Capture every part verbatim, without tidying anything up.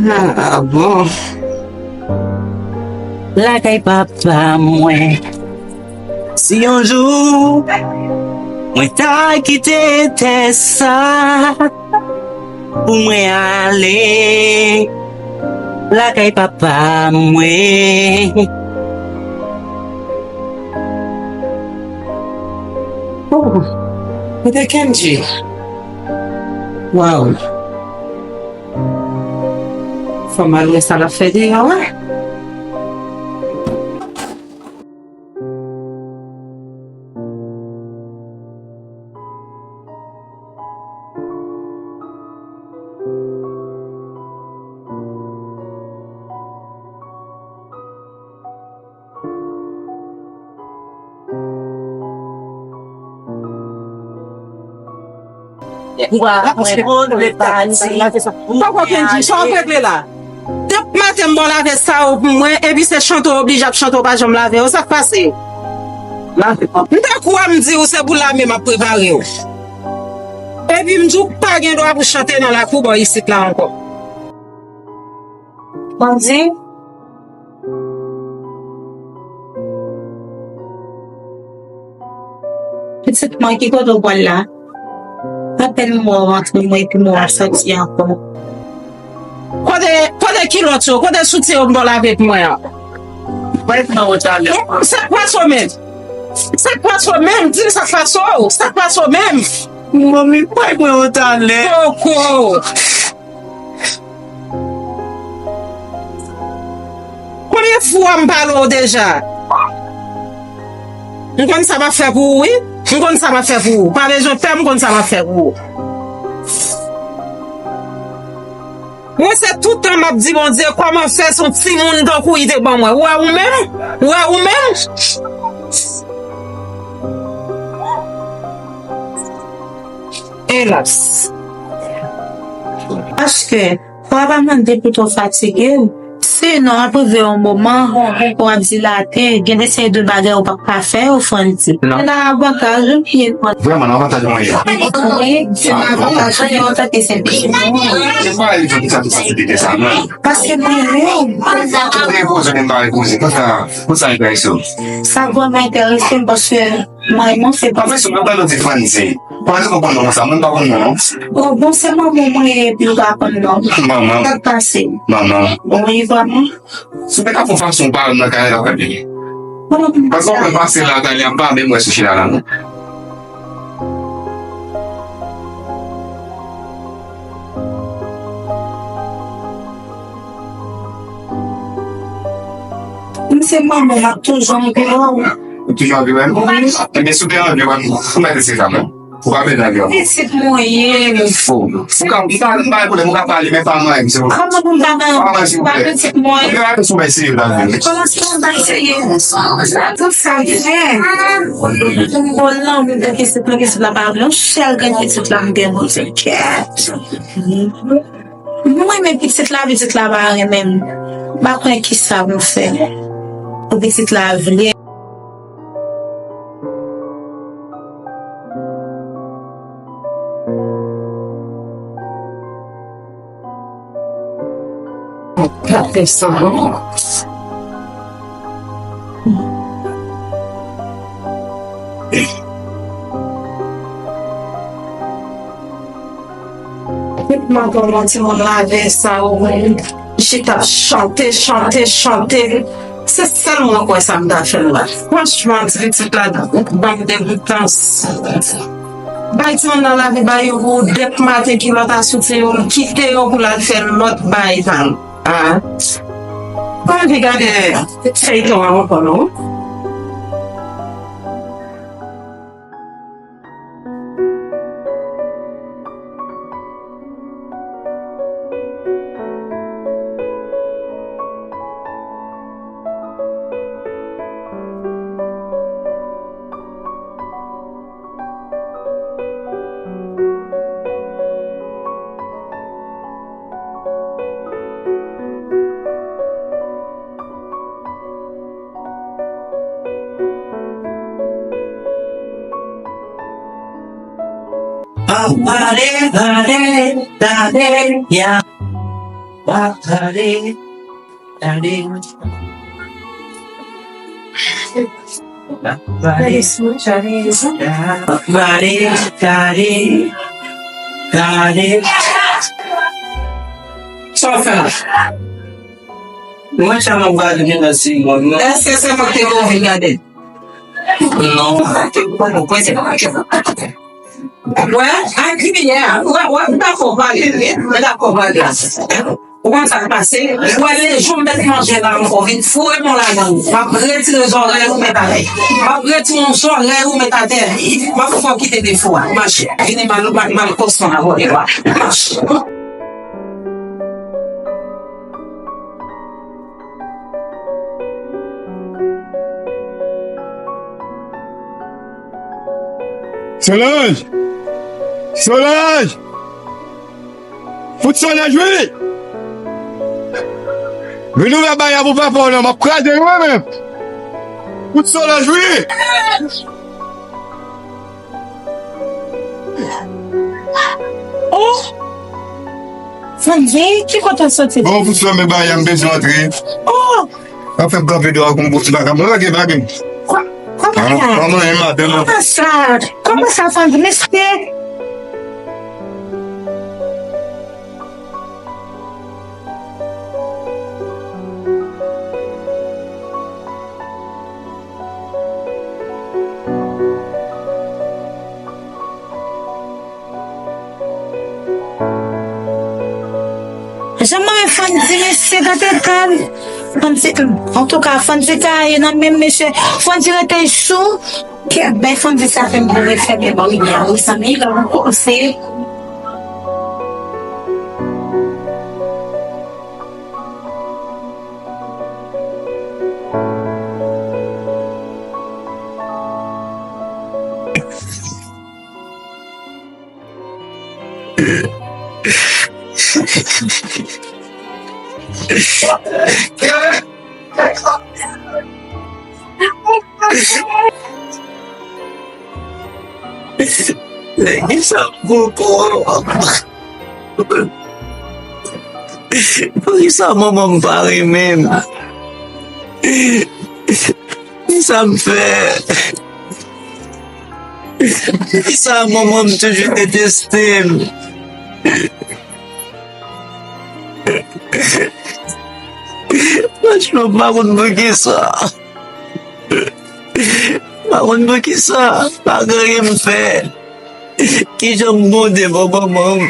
Ah bon. Lakay papa mwen. Si yon jou mwen ta kite tè sa pou mwen ale lakay papa mwen. Oh, kote Kendji? Wow. Fò m al wè sa l ap fè deyò a. Poko Kendji, sa w ap regle la? Depi maten m ba w lave sa yo pou mwen, epi se chante w oblije ap chante, w pa janm lave yo, sa k pase? M te kwè m di w se pou lame m ap prepare w. Epi m di w pa gen dwa pou chante nan lakou bò isit la ankò. Manzi? Pitit mwen, ki kote w pral la? Apèn m wè w antre mwen epi m wè w soti ankò. Kote, kote kilòt yo? Kote soutyen yo m ba w lave pou mwen an? Mwen nan wotè alè. Sa k pase w menm? Sa k pase w menm? Di m sa k pase w? Sa k pase w menm? Manmi, bay mwen yon talè. Poko. Konbyen fwa m pale w deja? M konn sa m ap fè pou ou, wi. M konn sa m ap fè pou ou. Pa bezwen pè, m konn sa m ap fè pou ou. Mwen se tout tan m ap di Bondye kòman fè se yon timoun tankou li te ban mwen. Ou wè ou menm? Ou wè ou menm? Elas. Paske, fò w pa mande pou twò fatige w. Sinon, ap rive yon moman, w ap dilate, gen de seri de bagay ou p ap ka fè yo, Frandy. Non. Se nan avantaj ou ye. Vrèman, nan avantaj mwen ye. Wi, se nan avantaj ou ye, antanke senp timoun. Se pa li ki sa ki fasilite sa, non. Paske mwen menm. Ou te repoze, men pa repoze. Konsa, konsa enterese w. Sa vrèman enterese m paske Mwen, non, se pa. Apre, si w pale di Frandy, pa di konn non sa, mwen pa konn non, non. Oh, bon, se manman mwen ye, epi ou pa konn non. Manman. Sa k pase? Manman. Wi, vrèman. Si w te ka fè yon fason w pa nan kay la, w ka byen. Paske w konn pase la, Dani ap pa menm wè sou chila la, non. M se manman, m ap toujou anvi wè w. Ou toujou anvi wè m? Wi. Ebyen, si w te anvi wè m, ou mèt eseye sa menm. Ou pa mèt anvi wè m. Pitit mwen ye. Ou ka, m pa, m pa gen pwoblèm, ou ka pale, men pa manyen m, se ou. Kòman pou m pa manyen m? Pa manyen, silvouplè. Ou pa pitit mwen ye. Ou ka sou mwen, eseye la. Kòman se yon bagay serye? Tout sa l fè. Pou m bon lanmou de pitit mwen, pitit la pa vle yon sèl grenn pitit la m gen, Bondye. Kèt. Mwen renmen pitit la, pitit la pa renmen m. M pa konnen kisa pou m fè. Pou pitit la vle. Gade sa, non. Tout maten, yon timoun lave sa, ou wè, chita ap chante, chante, chante. Se sèl mwen kwè sa m ta fè l la. Franchman, ti pitit la ban m degoutans. Bay timoun nan lave, bay yo pou depi maten kilòt a soutyen yo, l kite yo pou l al fè lòt bagay pa l. Ah. Pa anvi gade feyton an ankò non. Pale, pale. Pale, pale, pale, pale, pale. Sa w fè la? Mwen sa mwen pa vin nan seri mwen non. Èske se mwen ki te vin gade? Non. Mwen se pa. Wè, ak kiyè, wè, wè, m dakò pale, wi, m dakò pale. Ou konn sa k pase? Wè, le jou m mèt manje la ankò, vin foure men w ladan l. M ap retire zòrèy ou met atè. M ap retire yon zòrèy ou met atè. M ap fè w kite defo a. Mache. Vini mal, mal, mal koson a vòlè wa. Mache. Solanj! Solanj! Fout Solanj wi! Vin ouvè bay la pou papa w non, m ap kraze l mwen menm! Fout Solanj wi! Oh! Fondy, ki kote w soti? Bon, pou fèmen bagay la, m bezwen antre. Oh! Anfen, m kanpe dèyè w ak yon bon ti bagay. Mwen lage bagay m. Kwa-, kòman sa? Kòman e madanm? Kòman sa? Kòman sa, Fondy? Mesye? Jan mwen Fondy, mesye, gade kal. Fondy, antouka, Fondy ta ye nan men mesye. Fondy rete sou. Kè bay Fondy sa fè m pou refèmen bò limyè a, wi, zanmi, lè w kòmanse. Nèg sa poko. Poukisa manman m pa renmen m? Kisa m fè? Poukisa manman m toujou deteste m? Franchman, m pa konn poukisa. M pa konn poukisa. Pa gen anyen m fè. Kijan m bonde bò manman m?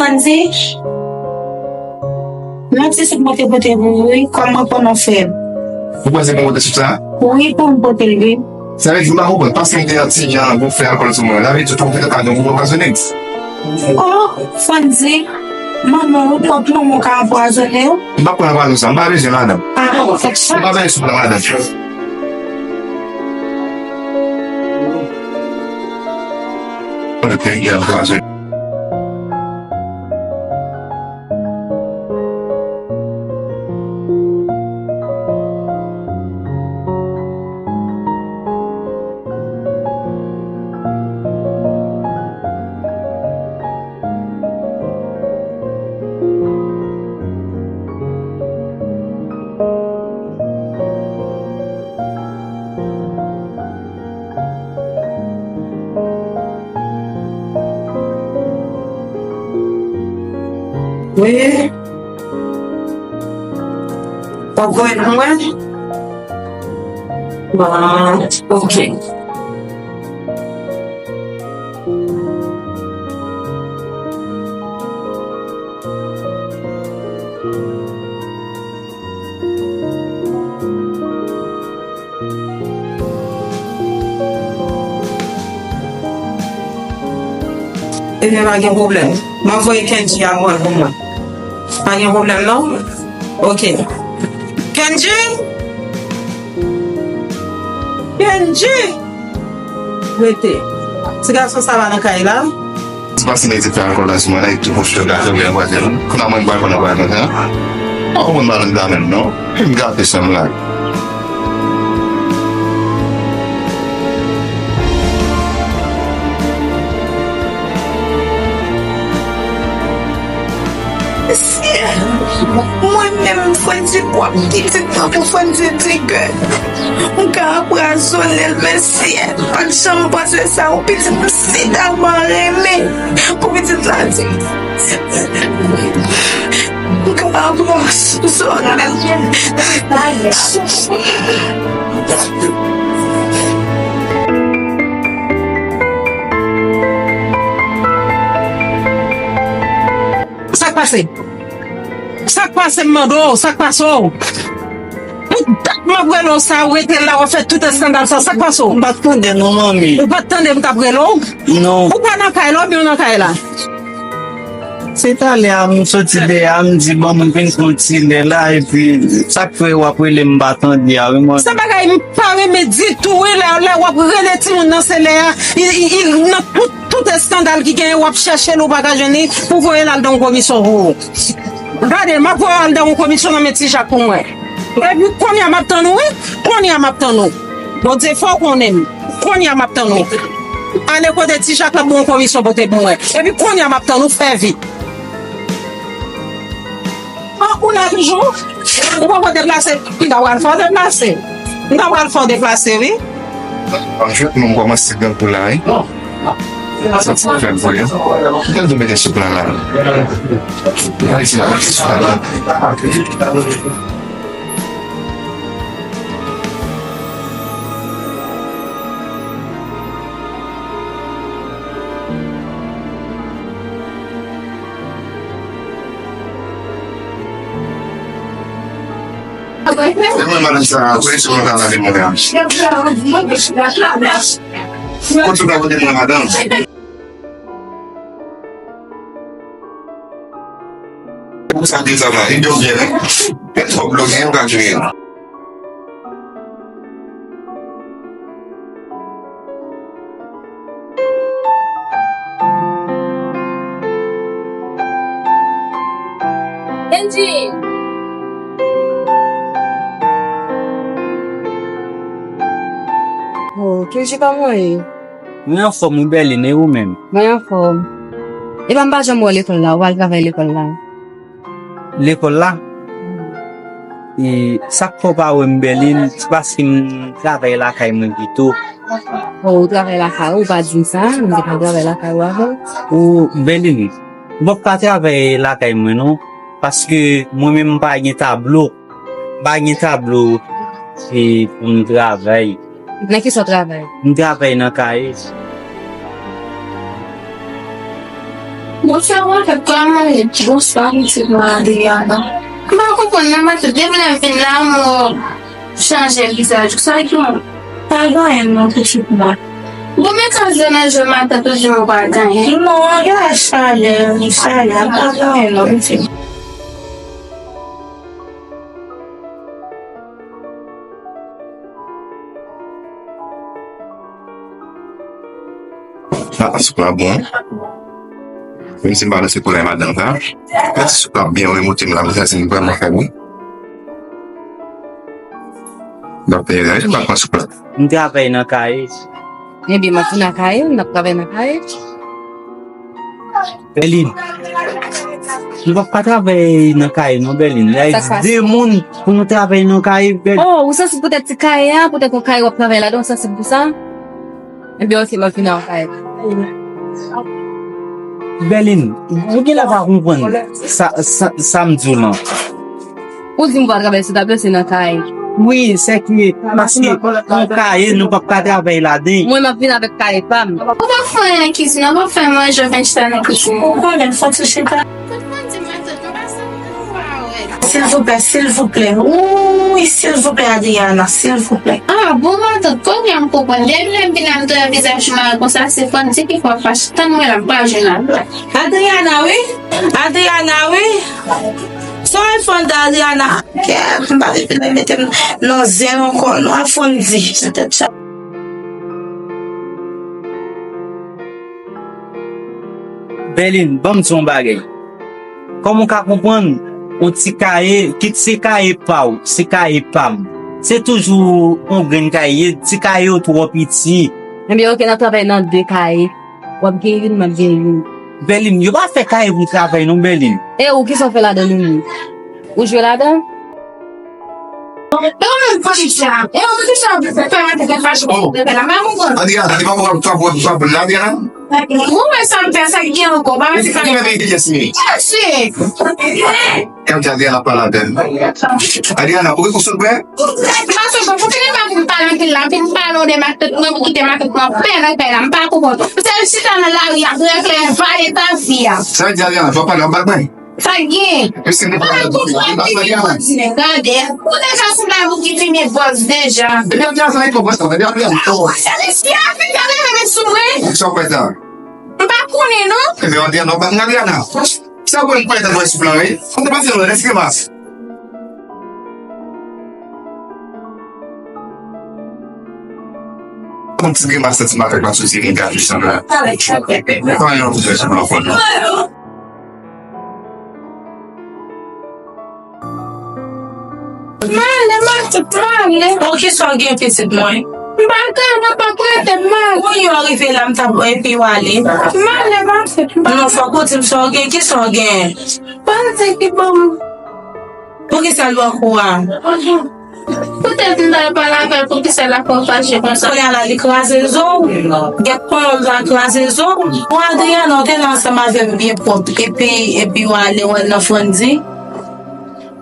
Fondy, m ap di sou mwen te pote pou ou, wi, kòm mwen konnen w fèb. Ou kwè se pou mwen pote sou sa? Wi, pou m pote l, wi. Sa vle di, m pa konprann, paske m te yon ti jan gonfle alkòl sou mwen, sa vle di ou te ka gen pou anpwazonnen m? Oh, Fondy, manman ou, pwòp manman w ka anpwazonnen w? M p ap pran anpwazon sa, m pa bezwen madanm. Ah, fèk sa. M pa bezwen sou madanm. Mwen te gen anpwazonnen. Wi. W ap voye l pou mwen? Bon, ok. Ebyen, pa gen pwoblèm. M ap voye Kendji a pran l pou mwen. Pa gen pwoblèm, non? Ok. Kendji! Kendji! Rete. Ti gason sa pa nan kay la? Ti pase nèg ti fè ankò la sou mwen la, e tou konfizyon gason gen anvwazin. Kounye a mwen m pa konn anvwazin an. Pa konprann madanm la menm non. Fin gate san blag. Mesye, mwen menm Fredi pwòp pitit tankou Fredi Digè. M ka anprazone l, mesye. M pa t janm panse sa, yon pitit m si tèlman renmen pou pitit la di. M ka anprazone l. Sa k pase? Sa k pase, m mande w? Sa k pase w? Pou dat m ap rele w sa, ou rete la, w ap fè tout eskandal sa, sa k pase w? M pa t tande non, manmi. Ou pa t tande m t ap rele w? Non. Ou pa nan kay la oubyen w nan kay la? Se talè a m soti dèyè a, m di bon, m vin pran ti lè la, epi sa k fè w ap rele m pa tande a, wi, manmi. Se bagay m pa renmen ditou, wi, lè, lè w ap rele timoun nan, se lè a, i, i, i, nan tout, tout eskandal ki genyen, w ap chèche l, ou pa ka jwenn li, pou voye l al nan yon komisyon pou ou. Gade, m ap voye w al nan yon komisyon nan men Ti Jak pou mwen. Epi kounye a m ap tann ou, wi. Kounye a m ap tann ou. Bondye fè w konnen m. Kounye a m ap tann ou. Ale kote Ti Jak la pou yon komisyon pote pou mwen. Epi kounye a m ap tann ou, fè vit. An, ou la toujou? Ou poko deplase? M ta pral fè w deplase. M ta pral fè w deplase, wi. An fèt, mwen kòmanse grangou la, wi. Sa ti fè m voye. Gade mete sou plan la. Gade si la mete sou plan la. E mwen, madanm sa, kote sou mwen ka lave mwen an? Kote sou ka kote mwen, madanm? Pou sa di sa la, e dlo byen, men. E twòp dlo gen, yo ka jwe. Kenji! Oh, Kenji, kòman w ye? Mwen anfòm wi, Bèlin, e ou menm? Mwen anfòm. Epa m pa janm wè w lekòl la, ou al travay lekòl la? Lekòl la? E sa k fè w pa wè m, Bèlin, se paske m travay lakay mwen pito. Oh, ou travay lakay ou, ou pa di m sa, m te konn travay lakay ou avan. Ou, Bèlin, ou p ap ka travay lakay mwen non, paske mwen menm m pa gen tablo. M pa gen tablo, e, pou m travay. Nan kisa w travay? M travay nan kaye. Bonswa, mwen fè kòman ye? Bonswa, pitit mwen Adriana. M pa konprann nan maten, depi lè m vin la, mwen chanje vizaj ou. Sa ki yon pa gen anyen non, pitit mwen. Bon, men kòze nan je maten, toujou mwen pa gen anyen. Non, gen la chalè, chalè, pa gen anyen non, pitit mwen. Ah, soup la bon. Menm si m pa nan se koulè madanm sa. Menm si soup la byen remoute m la, m santi m vrèman fè bon. Donk, e, jan m ap pran soup la. M travay nan kaye. Ebyen, m ap vin nan kaye, m ap travay nan kaye. Bèlin, nou p ap ka travay nan kaye non, Bèlin. Sa k pase? De moun pou nou travay nan kaye, Bèlin. Oh, ou sansib poutèt ti kaye a, poutèt yon kaye w ap travay ladan, ou sansib pou sa? Ebyen, oke, m ap vin nan kaye. Bèlin, ou genlè pa konprann sa, sa, sa m di w lan. Ou di m pou al travèse, ta plase nan kay. Wi, sèke, paske yon kaye, nou p ap ka travay ladan. Mwen, m ap vin avèk kaye pa m. Ou pa fè anyen nan kizin, ou pa fè manje, ou vin chita nan kizin. Ou konnen, fò ti chita. Silvouplè, silvouplè. Wi, silvouplè, Adriana, silvouplè. Ah, bon, matant, kounye a m konprann. Depi lè m vin al touye vizaj mwen konsa, se Fandy ki fè w fache. Tann mwen la, m pa jwenn la. Adriana, wi. Adriana, wi. Son iPhone de Adriana. Kèt, m pa vin mete m nan zen ankò. Non, a Fandy. Se tèt chaje. Bèlin, ban m di w yon bagay. Kòm ou ka konprann, yon ti kaye, kit se kaye pa w, se kaye pa m, se toujou yon grenn kaye, ti kaye yo twò piti. Ebyen, oke, n ap travay nan de kaye. W ap gen youn, m ap gen youn. Bèlin, yo pa fè kaye pou travay non, Bèlin. E ou, kisa w fè ladan l menm? Ou jwe ladan? E ou menm, Patricia, e ou, Patricia, fè maten fè fache pou fè la, mwen konprann. Adriana, li pa konprann sa pou, sa pou Adriana. Ou wè sa m fè, sa k gen ankò, pa mete sa. Ki mete ki yès li? Yès li. Kèm di Adriana pale avè m. Adriana, ou gen konsèy pou mwen? Matant, bon, pou ki li pa vin pale anpil la, vin pale w de matant mwen, pou kite matant mwen pè nan kay la, m pa konprann. Se chita nan lari ap regle vale ta vi a. Sa vle di Adriana, fò pale anba mwen. Sa gen. Ou deja sanble avèk ki fime bòs deja. Sa mesye a fin gade mwen sou mwen. Sa w kwè sa? M pa konnen non. Sa w kwè m kwè sa w wè sou plan wi. Ou te pase lwen, èske mas? Yon ti grimas santi m avèk la soti gen gad li sanble. Kòman yon ti fè sanble fò non? Male, matant, male. Pou kisa w gen pitit mwen? M pa ka, nan pa prete m male. Kounye w rive la, m t ap epi w ale. Male, matant, male. Non, fòk ou di m sa w gen, kisa w gen? Panse ki ban m. Poukisa l ba w kou a? Poutèt m t al pale avè l, poukisa l ap fè w fache konsa? Kounye a la, li kraze zo w. Gèt ponyòl la kraze zo w. Bon, Adriana, ou te la ansanm avè m byen pwòp. Epi, epi w ale w al nan Fandy.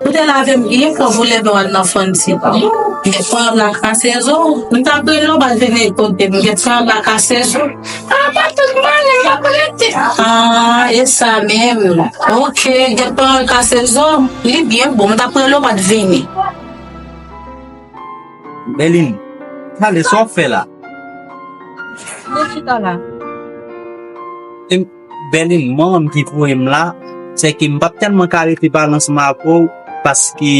Ou te lave m byen pwòp, ou leve w al nan Fandy. Gèt ponyòl la kraze zo w. M t ap rele w, w pa t vini kote m. Gèt ponyòl la kraze zo w. Ah, pa tout mwen, m pa konekte. Ah, e sa menm. Oke, gèt ponyòl kase zo. Li byen bon, m t ap rele w, pa t vini. Bèlin, pale, sa w ap fè la? Mwen chita la. Em, Bèlin, manman m ki voye m la, sèke m p ap tèlman ka rete pale ansanm avè w, paske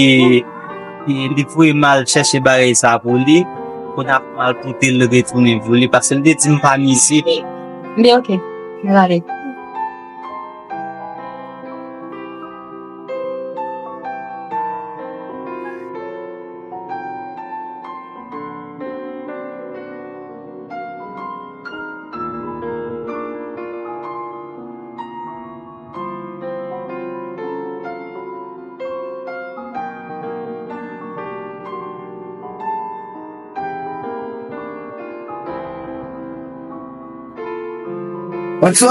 e, li voye m al chèche bagay sa pou li, kounye a pou m al pote l retounen pou li, paske l te di m pa mize. Byen, oke. Mwen ale. Batso?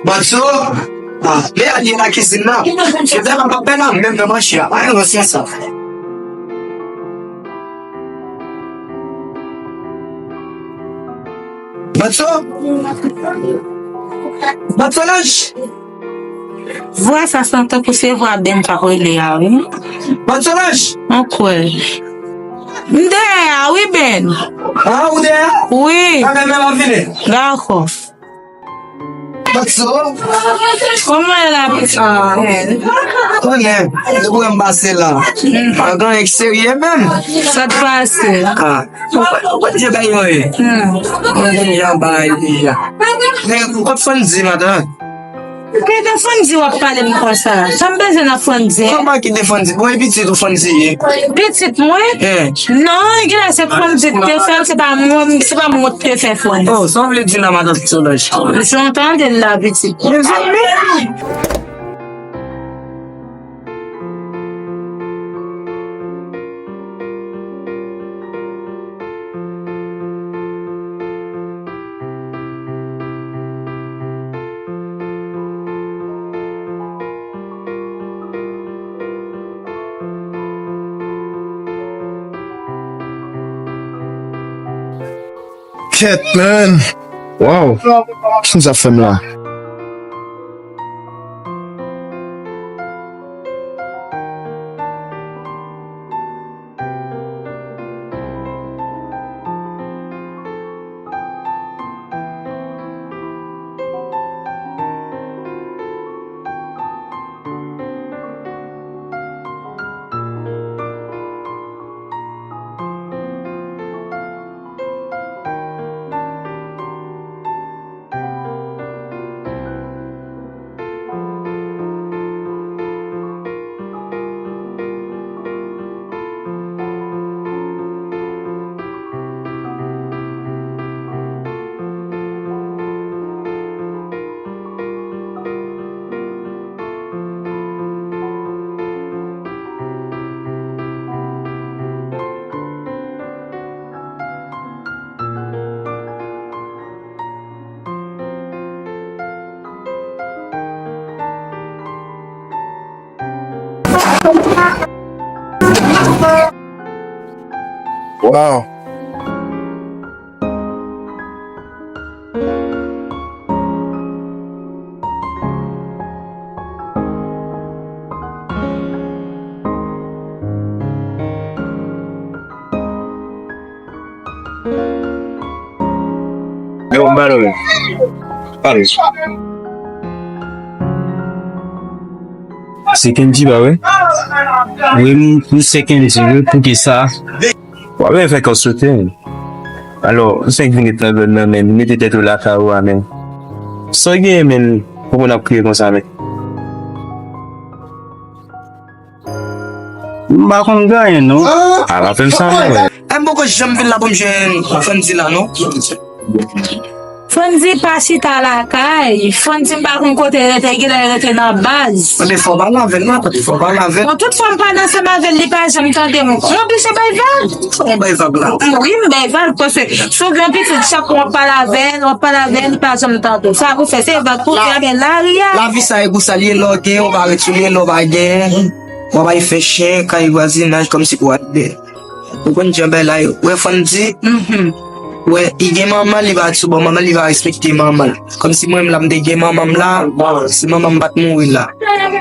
Batso? Ah, men Adriana nan kizin nan. Kèt, m ap pale menm nan manche a. Pa gen lòt sans sa. Batso? Batso Lanj? Vwa sa santi tankou se vwa Ben k ap rele a, wi. Batso Lanj? Mwen kwè. M dèyè a, wi, Ben. Ah, ou dèyè a? Wi. Ah, men, men, m ap vini. Dakò. Batso? Kòman e la, pitit? Ah. Konnen, depi w wè m pase la. Mm. Pa gen anyen k serye menm. Sa t pase? Ah. Ou pa, ou pa di bay mwen. Hmm. Mwen gen jan bay deja. Men ou konn Fondy, madan? Ki de Fondy w ap pale m konsa? Sa m bezwen nan Fondy? Kòman ki de Fondy? Bon, e pitit ou Fondy ye? Pitit mwen? Eh. Non, gen lè se Fondy te fè l, se pa mwen, se pa mwen ki te fè Fondy. Oh, sa w vle di la, madan Solange? Jan w tande l la, pitit. Mezanmi! Kèt, man. Wow. Kisa sa fè m la? Wow. Yo, m ba nou men. Pale. Se Kendji ba wi. Wi, m, m se Kendji wi, poukisa? W ap fè kò sote. Alò, m fèk vin ret nan zòn nan, men mete tèt ou lakay ou a, men. Sa w genyen, men, pou moun ap kriye konsa, men? M pa konn gen anyen, non. A, la fè m sa, men. M poko janm vin la pou m jwenn Fondy la, non. Fondy pa chita lakay. Fondy m pa konn kote l rete, genlè l rete nan baz. Tande fò w pale avè l, non, tande fò w pale avè l. Bon, tout fwa m pale ansanm avè l, li pa janm tande m. M oblije bay vag. Fò w bay vag la. Wi, m bay vag, paske souvan pitit chak w ap pale avè l, w ap pale avè l, li pa janm tande w. Sa pou fè, se vag pou fè, men lari a. Lavi sa e konsa l ye, lè w gen, ou pa ret sou li, lè w pa gen, w ap al fè chen, kay vwazinaj, kòmsi pou al bè. Ou konn jan bagay la ye. Wè, Fondy, wè, li gen manman, li pa sou bò manman, li pa respekte manman l. Kòmsi mwen menm la, m te gen manman m la, si manman m pa t mouri la.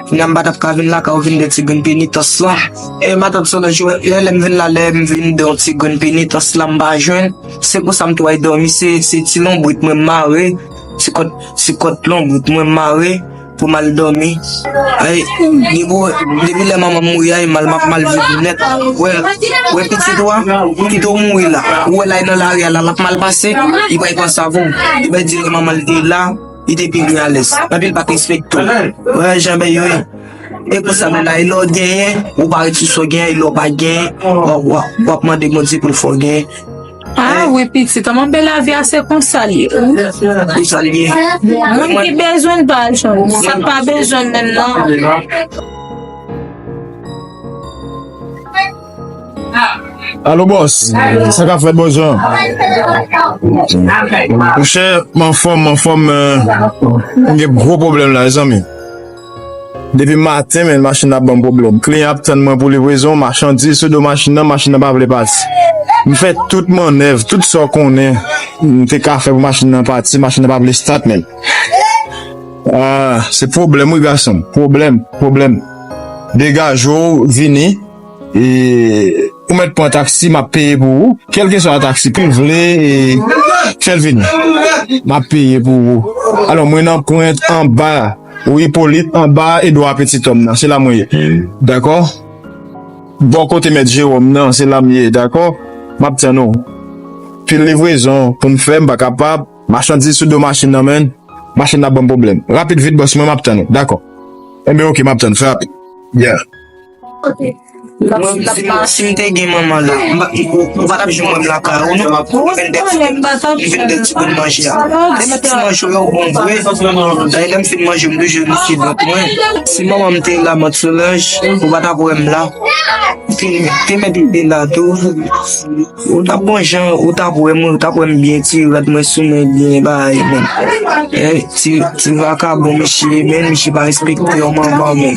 Kounye a m pa t ap ka vin lakay ou vin de ti grenn penitans lan. E matant Solange, wè, lè, lè m vin la, lè m vin de yon ti grenn penitans la, m pa jwenn. Se konsa m tou al dòmi, se, se ti lonbrit mwen m mare, se kòt, se kòt lonbrit mwen m mare. Pou m al dòmi. Ay, depi, depi lè manman m mouri a, e mal m ap mal viv nèt. Wè, wè pitit ou a, kite w mouri la. Ou wè l al nan lari a la, l ap mal pase, li pral panse avè w. Li pral di lè manman l te la, li te pi byen alèz. Anpi l pa t respekte w. Wè jan bagay yo ye. E konsa nou la, e lè w genyen, ou pa ret sou sa w genyen, e lè w pa genyen, w ap, w ap, w ap mande Bondye pou l fè w genyen. A wi, pitit, an, men lavi a se konsa l ye. Konsa l ye. Moun ki bezwen l pa jwenn. Sa k pa bezwen l menm nan. Alo, bòs. Sa k ap fèt, bòs Jan? Monchè, m anfòm, m anfòm, men m gen gwo pwoblèm la, mezanmi. Depi maten, men, machin nan ap ban m pwoblèm. Kliyan ap tann mwen pou livrezon, machandiz sou do machin nan, machin nan pa vle pati. M fè tout mannèv, tout sa w konnen m te ka fè pou machin nan pati, machin nan pa vle stat, men. Ah, se pwoblèm, wi, gason. Pwoblèm, pwoblèm. Degaje w, vini. E, ou mèt pran taksi, m ap peye pou ou. Kèlkeswa taksi, prive, e, fè l vini. M ap peye pou ou. Alò, mwen nan pwent anba. Ou Ipolit anba Edwa Petitòm nan, se la mwen ye. Dakò? Bò kote mèt Jewòm nan, se la m ye, dakò? M ap tann ou. Pil livrezon pou m fè, m pa kapab. Machandiz sou do machin nan, men. Machin nan ban m pwoblèm. Rapid vit, bòs mwen, m ap tann ou. Dakò. Enben, oke, m ap tann. Fè rapid. Yeah. Mwen, si, si m te gen manman la, m pa, ou, ou pa t ap janm wè m lakay ou, non. M vin de ti, m vin de ti grenn manje a. Ti manje yo bon vre. Dayè, lè m fin manje, m toujou vin fidon mwen. Si manman m te la, Mont Solange, ou pa t ap wè m la. Te, te mèt te la tou. Ou t ap bon jan, ou t ap wè m, ou t ap wè m byen, ti rad mwen sou mwen byen, bagay, men. Eh, ti, ti vakabon, misye, men, misye pa respekte yon manman, men.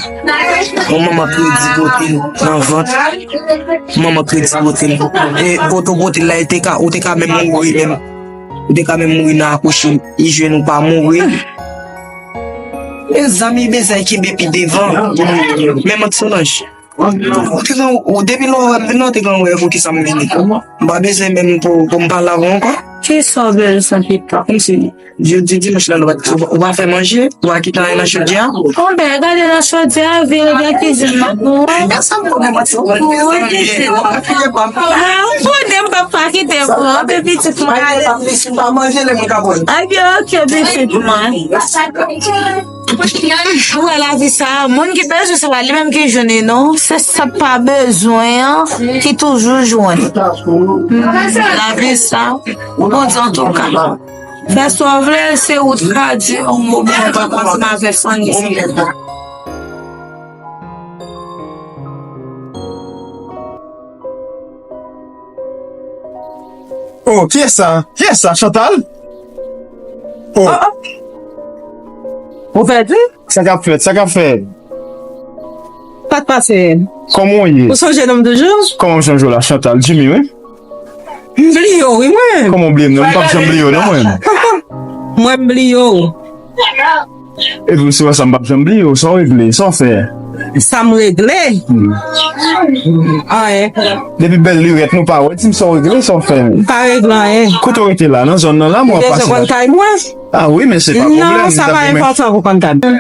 Yon manman kredi pote l nan vant. Manman kredi pote l. E oto pote l la, e te ka, ou te ka menm mouri menm. Ou te ka menm mouri nan akouche, i jwenn ou pa mouri. Mezanmi, bezwen kenbe pi devan. Men mwen Solanj. Ou te gen, ou, depi lè w wè m vin la, ou te gen yon rèv ou ki sa m vini. M pa bezwen menm pou, pou m pale avè w ankò. Kisa w bezwen pito? Kòmsi, jodi dimanch la, nou pa, ou pa, ou pa fè manje, ou pa kite anyen nan chodyè a. Bon, ben, gade nan chodyè a, vire nan kizin nan pou wè. Sa m konnen, mwen, se ou. Ou wè kizin nan. Ah, ou konnen m pap pa kite pou wè, pitit mwen ale. Si m pa manje, lè mwen ka pran. Ebyen, oke, pitit mwen. Ou wè lavi sa, moun ki bezwen sa, pa li menm ki jwenn li non. Se sa pa bezwen an ki toujou jwenn. Lavi sa, Bondye antouka. Fè sa w vle, se ou tradi yon moman pa ansanm avèk fanmi. Oh, kiyès sa? Kiyès sa, Chantal? Oh. Oh, oh. Ou pèdi? Sa k ap fèt? Sa k ap fèt? Sa k pase? Kòman w ye? Ou sonje non m toujou? Kòman m sonje w la, Chantal? Jimmy, wi. M bliye w, wi, mwen. Kòman w bliye m non? M p ap janm bliye w non, mwen. Mwen, m bliye w. Epi w si wè sa, m p ap janm bliye w. Sa w regle? Sa w fè? Sa m regle? Hmm. Anyen. Depi bèl lirèt nou pa wè, di m sa w regle, sa w fè? M pa regle anyen. Kote w rete la? Nan zòn nan la, mwen ap pase la. Ou bezwen konn kay mwen? Ah wi, men se pa pwoblèm. Non, sa pa enpòtan pou konn kay mwen.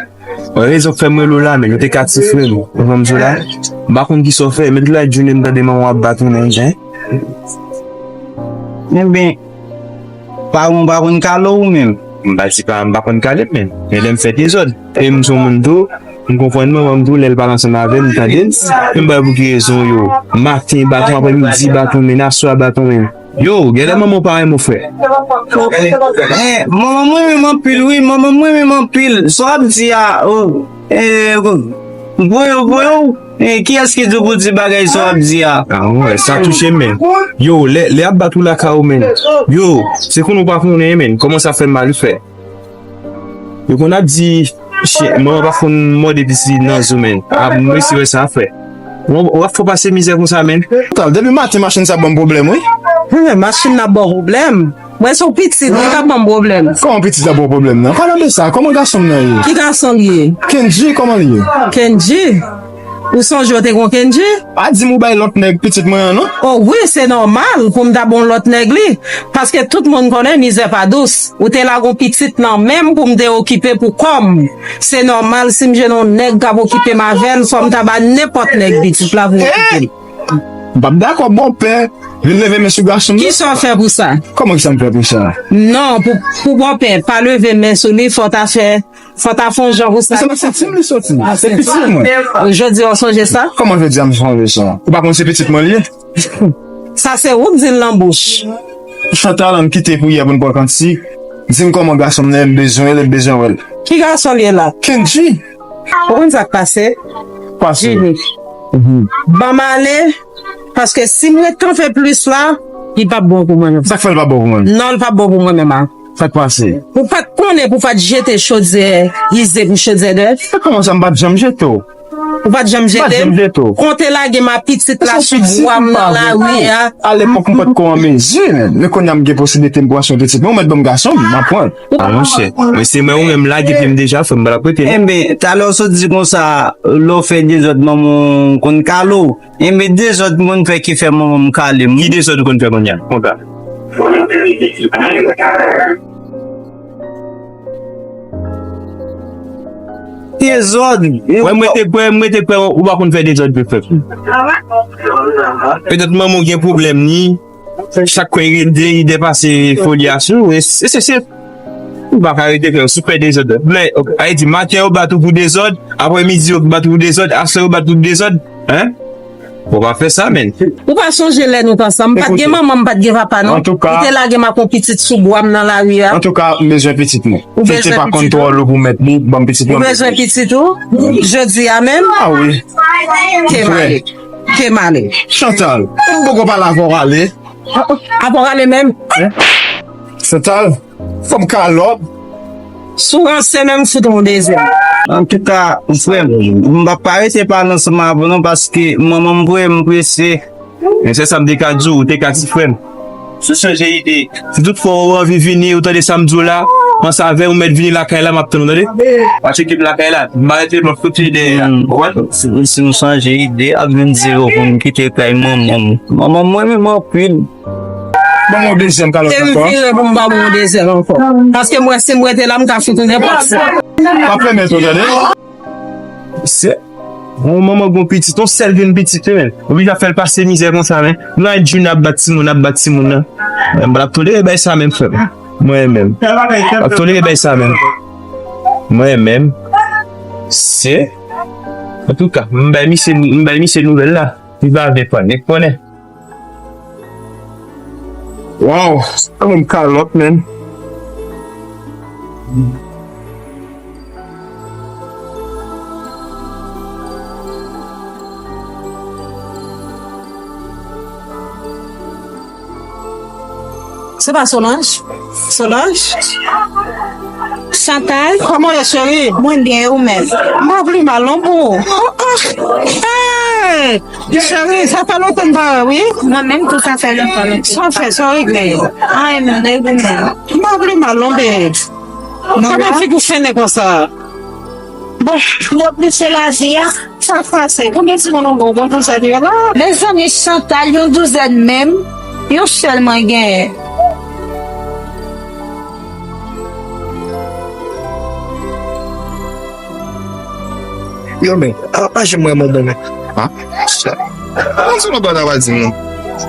Rezon k fè m rele w la, men nou te ka ti frè m. Ou konprann sa la? M pa konn kisa w fè, men tout la jounen m tande manman w ap bat ou nan jan. Enben, paran w pa konn kale w menm? M pa di paran m pa konn kale m, men, men lè m fè dezòd, e m se yon moun tou, m konprann manman m tou, lè l pale ansanm avè m, m tande l, men m pa wè pou ki rezon yo. Maten bat ou, aprè midi bat ou, men aswè bat ou, men. Yo, genlè manman w pa renmen w, frè. Eh, manman m renmen m anpil, wi, manman m renmen m anpil. Sa w ap di a, oh, eh, voye w, voye w. Eh, kiyès ki di w pou di bagay sa w ap di a? Ah, wè, sa touche m, men. Yo, lè, lè y ap bat ou lakay ou, men. Yo, se konnen w pa konnen, men. Kòman sa fè mal, frè? Yo konn ap di, manman pa konn mòde pitit li nan zo, men. A, m resi wè sa, frè. W ap fè w pase mizè konsa, men. Tal, depi maten machin sa ban m pwoblèm, wi. Wi, men machin nan ban w pwoblèm. Mwen se yon pitit, li ka ban m pwoblèm. Kòman pitit la ban w pwoblèm nan? Palan de sa, kòman gason m nan ye? Ki gason l ye? Kendji, kòman l ye? Kendji? Ou sonje w te gon Kendji? Pa di m ou bay lòt nèg pitit mwen an, non? O wi, se nòmal pou m ta ba w lòt nèg li. Paske tout moun konnen mizè pa dous. Ou te lage yon pitit nan men m pou m te okipe pou kò m. Se nòmal si m jwenn yon nèg k ap okipe m avè l, fò m ta ba nenpòt nèg pitit la pou okipe l. M p ap dakò bòpè vin leve men sou gason m. Kisa w fè pou sa? Kòman kisa m fè pou sa? Non, pou, pou bòpè pa leve men sou li, fò w ta fè Fò ta fè yon jan pou sa. Se nan senti m li soti. Se pitit mwen. Jodi a w sonje sa? Kòman jodi a m sonje sa? Ou pa konn se pitit mwen li ye? Sa se ou k di l nan bouch. Chantal, ann kite pou yè pou n pran kantik. Di m kòman gason m nan ye, m bezwen l, m bezwen wè l. Ki gason l ye la? Kendji. Ou konn sa k pase? Pase. Jimmy. Ban m ale, paske si m ret kanpe plis la, li p ap bon pou mwen menm. Sa k fè l p ap bon pou mwen? Non, li p ap bon pou mwen menm a. Sa k pase? Ou pa t konnen pou w pa t jete chodyè ize pou chodyè nèf? E kòman sa m pa t janm jete w? Ou pa t janm jete m? M pa t janm jete w. Kon w te lage m a pitit la sou bwa m nan lari a. A lepòk m pa t ko an mezi, men kounye a m gen posiblite m pran swen pitit mwen, ou mèt ban m gason m, m ap pran l. A monchè, men se mwen ou menm lage epi m deja fè m pa t ap rete non. Enben, talè w sot di konsa, lè w fè dezòd manman w konn kale w. Enben dezòd m konn fè ki fè manman m kale m. Ki dezòd ou konn fè kounye a? Konsa. Dezòd. Wè m rete kwè, m rete kwè ou pa konn fè dezòd vre frè m. Petèt manman w gen pwoblèm li. Chak kwen li rete, li depase foli a sou. E se, se, se, ou pa ka rete kwè, si w fè dezòd. Lè, a di maten yo bat ou pou dezòd, aprè midi yo bat ou pou dezòd, aswè yo bat ou pou dezòd. Hein? Bon, pa fè sa, men. Ou pa sonje lè nou t ansanm? M pa t gen manman, m pa t gen papa, non. Ou te lage m ak yon pitit sou bwa m nan lari a. Antouka, m bezwen pitit mwen. Ou bezwen pitit ou? Tete pa konn twò lou pou mèt li, ban m pitit mwen. Ou bezwen pitit ou? Jodi a menm? A wi. Ke m ale. Ke m ale. Chantal, m poko pale avè w ale. Avè w ale menm? Chantal. Fanm kalòb. Si w ranse menm, m fout ou yon dezyèm. Antouka, frè m, m p ap pa rete pale ansanm avè w non, paske manman m voye m prese. Men se sa m te ka di w, ou te ka ti frè m. Si w chanje ide. Si tout fwa ou anvi vini, ou tande sa m di w la, panse avè m, ou mèt vini lakay la, m ap tann ou, tande? Pa tcheke m lakay la, m pa rete, m ap kote dèyè a. Ou konprann? Si, si m chanje ide, ap vin di yo pou m kite kay manman m. Manman m renmen m anpil. Ban m yon dezyèm kalòt ankò. Se m vire pou m ba w yon dezyèm ankò. Paske m wè si m rete la, m ka fout ou nenpòt sa. M ap fèmen tou, tande? Se yon manman gon pitit, yon sèl grenn pitit li, men. Oblije ap fè l pase mizè konsa, men. Nou la, Junior ap bat timoun, ap bat timoun nan. Men, m p ap tolere bay sa menm, frè m. Mwen menm. M p ap tolere bay sa menm. Mwen menm. Se. Antouka, m bay misye, m bay misye nouvèl la. Li va vin konnen, konnen. Wow, sa menm kalòt, men. Se pa Solange? Solange? Chantal? Kòman w ye, cheri? Mwen byen, e ou menm? M pa pli mal non pou ou. Oh, oh. Hey! Cheri, sa fè lontan m pa wè w, wi. Mwen menm tou, sa fè lontan, lontan. Sa fè, sa regle. Anyen menm, e ou menm? M pa pli mal non, babe. Kòman figi w fennen konsa? Bon, m oblije lavi a. Sa k pase? Konbyen timoun ou gen? Ou gon douzèn yo la? Mezanmi, Chantal, yon douzèn menm, yon sèl mwen genyen. Yo, men, a, pa janm wè manman mwen. Ha? Sa. Mwen se nou pa ta va di nou.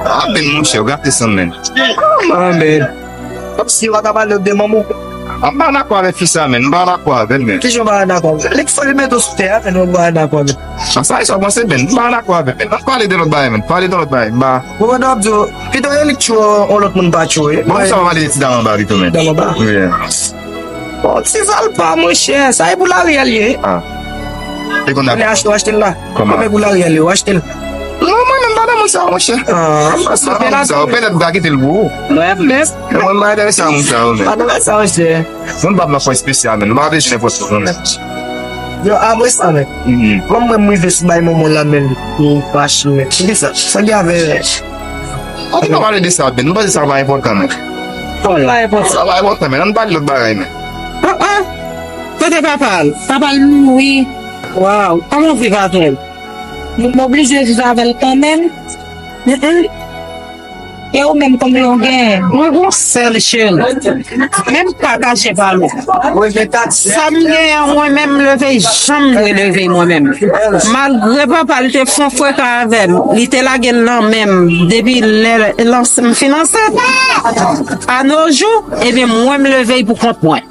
A, ben, monchè, w gate san, men. Kòman, men? Kòmsi w pa ka pale de manman w? M pa dakò avèk fi sa, men. M pa dakò avè l, men. Kijan w pa dakò avè l? Li k fò li mete w sou tè a, men w pa dakò avè l. Sa, sa, sa w panse, men. M pa dakò avè l, men. Ann pale de lòt bagay, men. Pale de lòt bagay. M pa. Ou konprann w ap di w, pito yo li tchou yon lòt moun pa tchou, wi. Bon, sa w pale de ti dam anba pito, men. Dam anba? Wi. Bon, ti zòl pa, monchè. Sa e pou lari a l ye. Ah. E konn. Lè achte, w achte l la. Kòman? Kòman e pou lari a l ye, w achte l. Non, mwen menm pa nan moun sa yo, monchè. Ah, m pa nan moun sa yo. Petèt m ka kite l pou ou. Mwen menm. Mwen pa enterese a moun sa yo, men. Pa nan sa, monchè. Moun pa m nan fò espesyal, men. Nou pa bezwen nenpòt moun, men. Yo, apre sa, men. Mhm. Kòm mwen, m rive sou bay manman la, men. Li fache, men. Kisa? Sa gen avè. An tou ka, pale de sa, men. Nou panse sa pa enpòtan, men. Kòman pa enpòtan? Sa pa enpòtan, men. Ann pale lòt bagay, men. Ah, ah. Kote papa l? Papa l mouri. Waw. Kòman w viv avè l? M oblije viv avè l kanmenm. Mm, mm. E ou menm, konbyen w genyen? Mwen gon sèl, cheri. Menm pataje pa l ou. Sa m genyen an, mwen menm, m leve, janm dwe leve mwen menm. Malgre papa l te fon freka avè m, li te lage l nan men m depi lè, lè m fin ansent. A no jou, ebyen, mwen m leve pou kont mwen.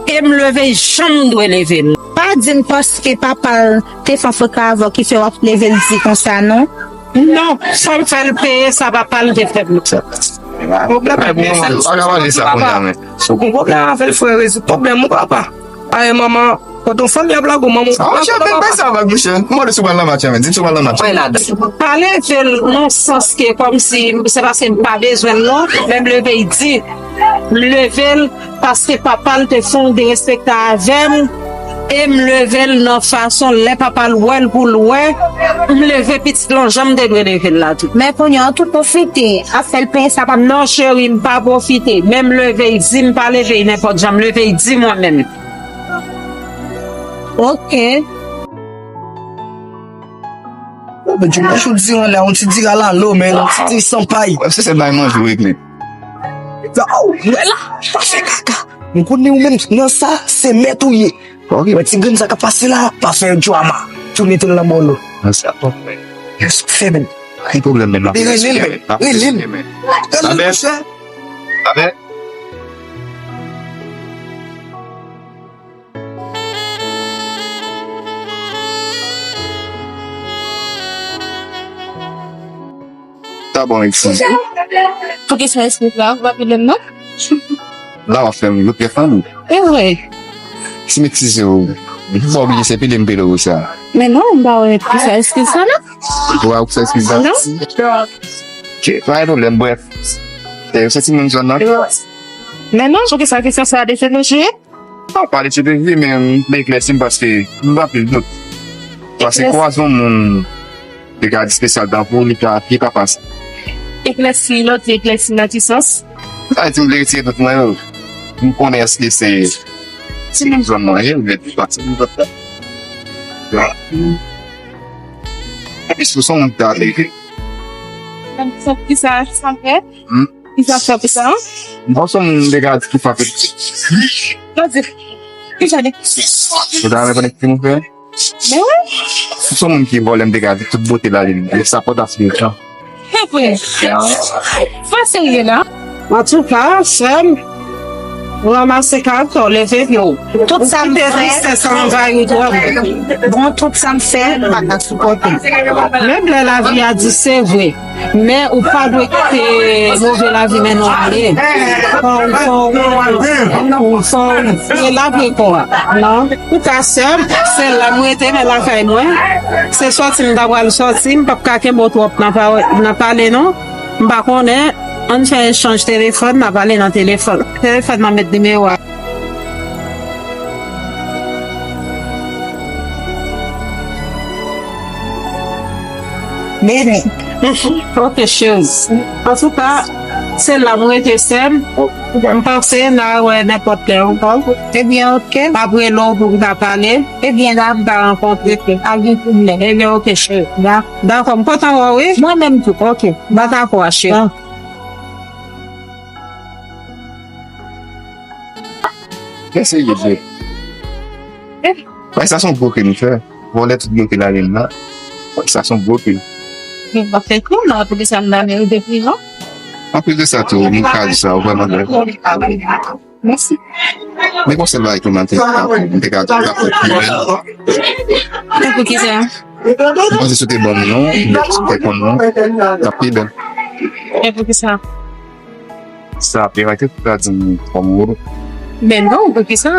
E m leve jan m dwe leve l. Pa di m paske papa l te fè freka avè w ki fè w ap leve l di konsa non. Non, sa m fè l peye sa papa l te fè m. Pwoblèm avè l, frè, rezoud pwoblèm ou, papa. Aye, manman, kote yon fanmi ap lage w, manman, ou pa konnen papa. Bay sa vag, monchè. M mande si w pral nan match la, men. Di m si w pral nan match la. Pa leve l nan sans ke kòmsi se paske m pa bezwen l non, men m leve l di. M leve l paske papa l te fè yon derespekte avè m, e m leve l nan fason lè papa l wè l pou l wè, m leve pitit lan jan m te dwe leve l la tou. Men kounye a, ou tou pwofite ap fè l peye sa pa. Non, cheri, m pa pwofite. Men m leve l di, m pa leve l nenpòt jan, m leve l di mwen menm. Ok. Ou di, ou di anlè, yon ti diri alalo, men, yon ti diri san pay. Wè, se sèl bagay manje ou regle. Sa, oh, wè la, pa fè kaka. M konnen ou menm, nan sa, se mèt ou ye. Ok. Wè, ti grenn sa k ap pase la, pa fè drama. Tou mete l nan bòlò. Nan sa. Yes, fè, men. Pa gen pwoblèm, men. Rele l, men. Rele l. Rele l, monchè. Amen. Sa bon, Alexis. Pou kesyon eskiz la, ou pa pile m non? La w ap fè m lòt tèfan. E vre. Si m eskize w, m pa oblije se pile m pile w sa. Men non, m pa wè poukisa eskiz sa non. Ou pa wè poukisa eskiz sa? Non. Ok, pa gen pwoblèm, brèf. E, ou se timoun zòn nan? Men non, poukisa kesyon sa a te fè nou jwe? Non, pa li te vle, men m vle eklèsi m paske m gen anpil dout. Paske kwaze yon moun li ka di espesyal tankou li ka, li ka pase. Eklèsi, lòt eklèsi nan ki sans? Sa vle di m vle retire dout mwen yo. M konnen èske se, se menm zòn mwen ye, oubyen se pa se menm zòn la. Epi sou son moun ta vle. Nan ki sans ki sa, ki sa fè? Hmm? Ki sa fè pou sa? Bon, son moun te ka di ki sa fè. Nan di, ki jan de. Ou ta renmen konnen ki moun fè? Men wi. Si se yon moun ki vòlè, m te ka di tout bote la, li, li sa pòt aspirasyon. Se vre. Fò serye la. Antouka, sè m, ranmase karakè w, leve pye w. Tout sa m fè. Kite tristès anvayi w twòp. Bon, tout sa m fè, m pa ka sipòte. Menm lè lavi a di se vre. Men ou pa dwe kite move lavi mennen w ale. Fò w, fò w, fò w, fò w, e la vre kò a. Non. Pou ka sè m, se la m rete, men lakay mwen. Se sòti m ta pral sòti, m p ap ka kenbe w twòp nan pa-, nan pale non. M pa konnen, ann fè echanj telefòn, n a pale nan telefòn. Telefòn nan met nimewo a. Bebe. Ok, cheri. Antouka, se la m rete sè m. M panse n a wè nenpòt lè ankò. Ebyen, ok. M ap rele w pou n ta pale. Ebyen, dakò. M ta rankontre ke. Pa gen pwoblèm. Ebyen, ok, cheri. Da-, dakò, m kontan wè w, wi. Mwen menm tou, ok. M pa dakò a, cheri. Kèsè yo vle? Bay sa se yon gwo krim li fè. Vòlè tout bloke lalin la. Sa se yon gwo krim. Yo pa fè krim nan, apre sa m nan merite prizon. Anplis de sa tou, m ka di sa, ou vrèman bèl. Mèsi. Men gon sèl bagay ke m te, m te ka di, l ap fè pi bèl. E poukisa? M panse si w te ban m non, ou te konn non, l ap pi bèl. E poukisa? Sa ap erite pou ta di m kòm ou. Men non, poukisa?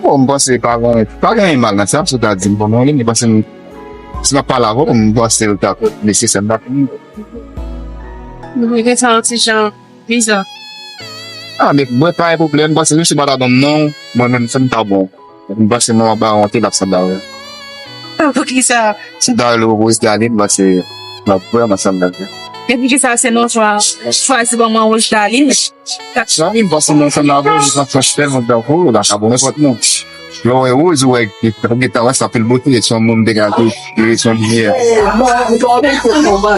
Bon, m panse pa gen, pa gen anyen mal nan sa, si w ta di m kòm ou, m panse m, si m ap pale avè w, m panse l t ap nesesè m t ap. M santi jan bizarre. Ah, men mwen pa gen pwoblèm, m panse menm si w pa ta ban m non, mwen menm sa m ta bon. M panse mwen ap ba w yon ti lap sanble avè w. Poukisa? Si w ta rele w Rosedaline, m panse w ap vrèman sanble avè l. E poukisa se non chwa, chwazi ban mwen Rosedaline? Sa, m panse mwen sanble avè w, m panse tèlman tankou w, la ka bon nenpòt non. Lè w wè Rose, ou wè, ou gentan wè sa pil bote, se yon moun m te ka di, li se yon limyè.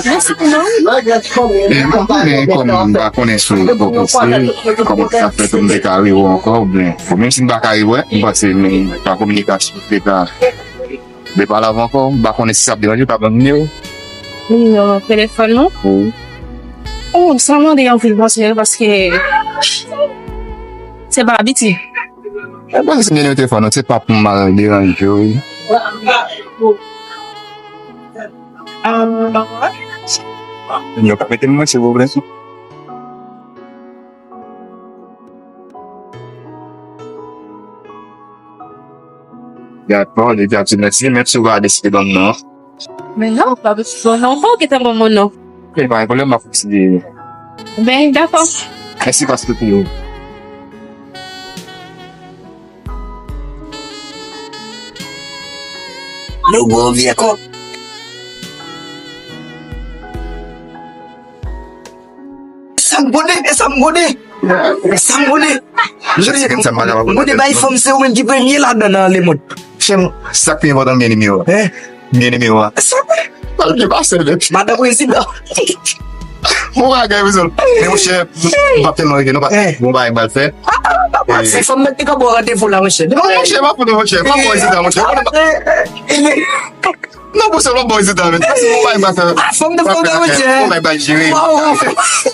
Mèsi pou nou. E, m pa konnen kòman, m pa konnen si w poko se, kòman sa fèt ou m te ka rive w ankò, oubyen, bon, menm si m pa ka rive w, m panse, men, pa kominikasyon, m te ka, m te pale avè w ankò, m pa konnen si sa ap deranje w, ta ban m nimewo. Nimewo telefòn ou? Wi. Oh, sa mande anpil konsèy, paske se pa abitye. E bon, si m te nimewo telefòn ou, se pa pou m al deranje w, wi. Yo pa mete m mwen, silvouplè. Dakò, li te ap di mèsi, menm si w pa deside ban m non. Men non, pa bezwen non, ou gentan ban mwen non. Ok, pa gen pwoblèm, m ap konsidere. Ben, dakò. Mèsi paske w te. Nou gwo vye kòb. E sa m konnen, e sa m konnen. E sa m konnen. M konnen bay fanm se ou menm ki premye ladan nan lemonn. Chè m, sa k pi enpòtan, m gen nimewo a. Hein? M gen nimewo a. Sa vre? Sa l byen pase l menm. Madan prezidan. Bon bagay, mezanmi. Men monchè, m p ap tèlman rete non, pa, bon bagay m pral fè. Se fanm nan ki te ka ba w randevou la, monchè. Non, monchè, pa fout, monchè. Pa ba w ezite, monchè. Non, pou sa, pa ba w ezite, men. Pase bon bagay m pral fè. Fanm nan, fanm nan, monchè. Bon bagay m pral jere.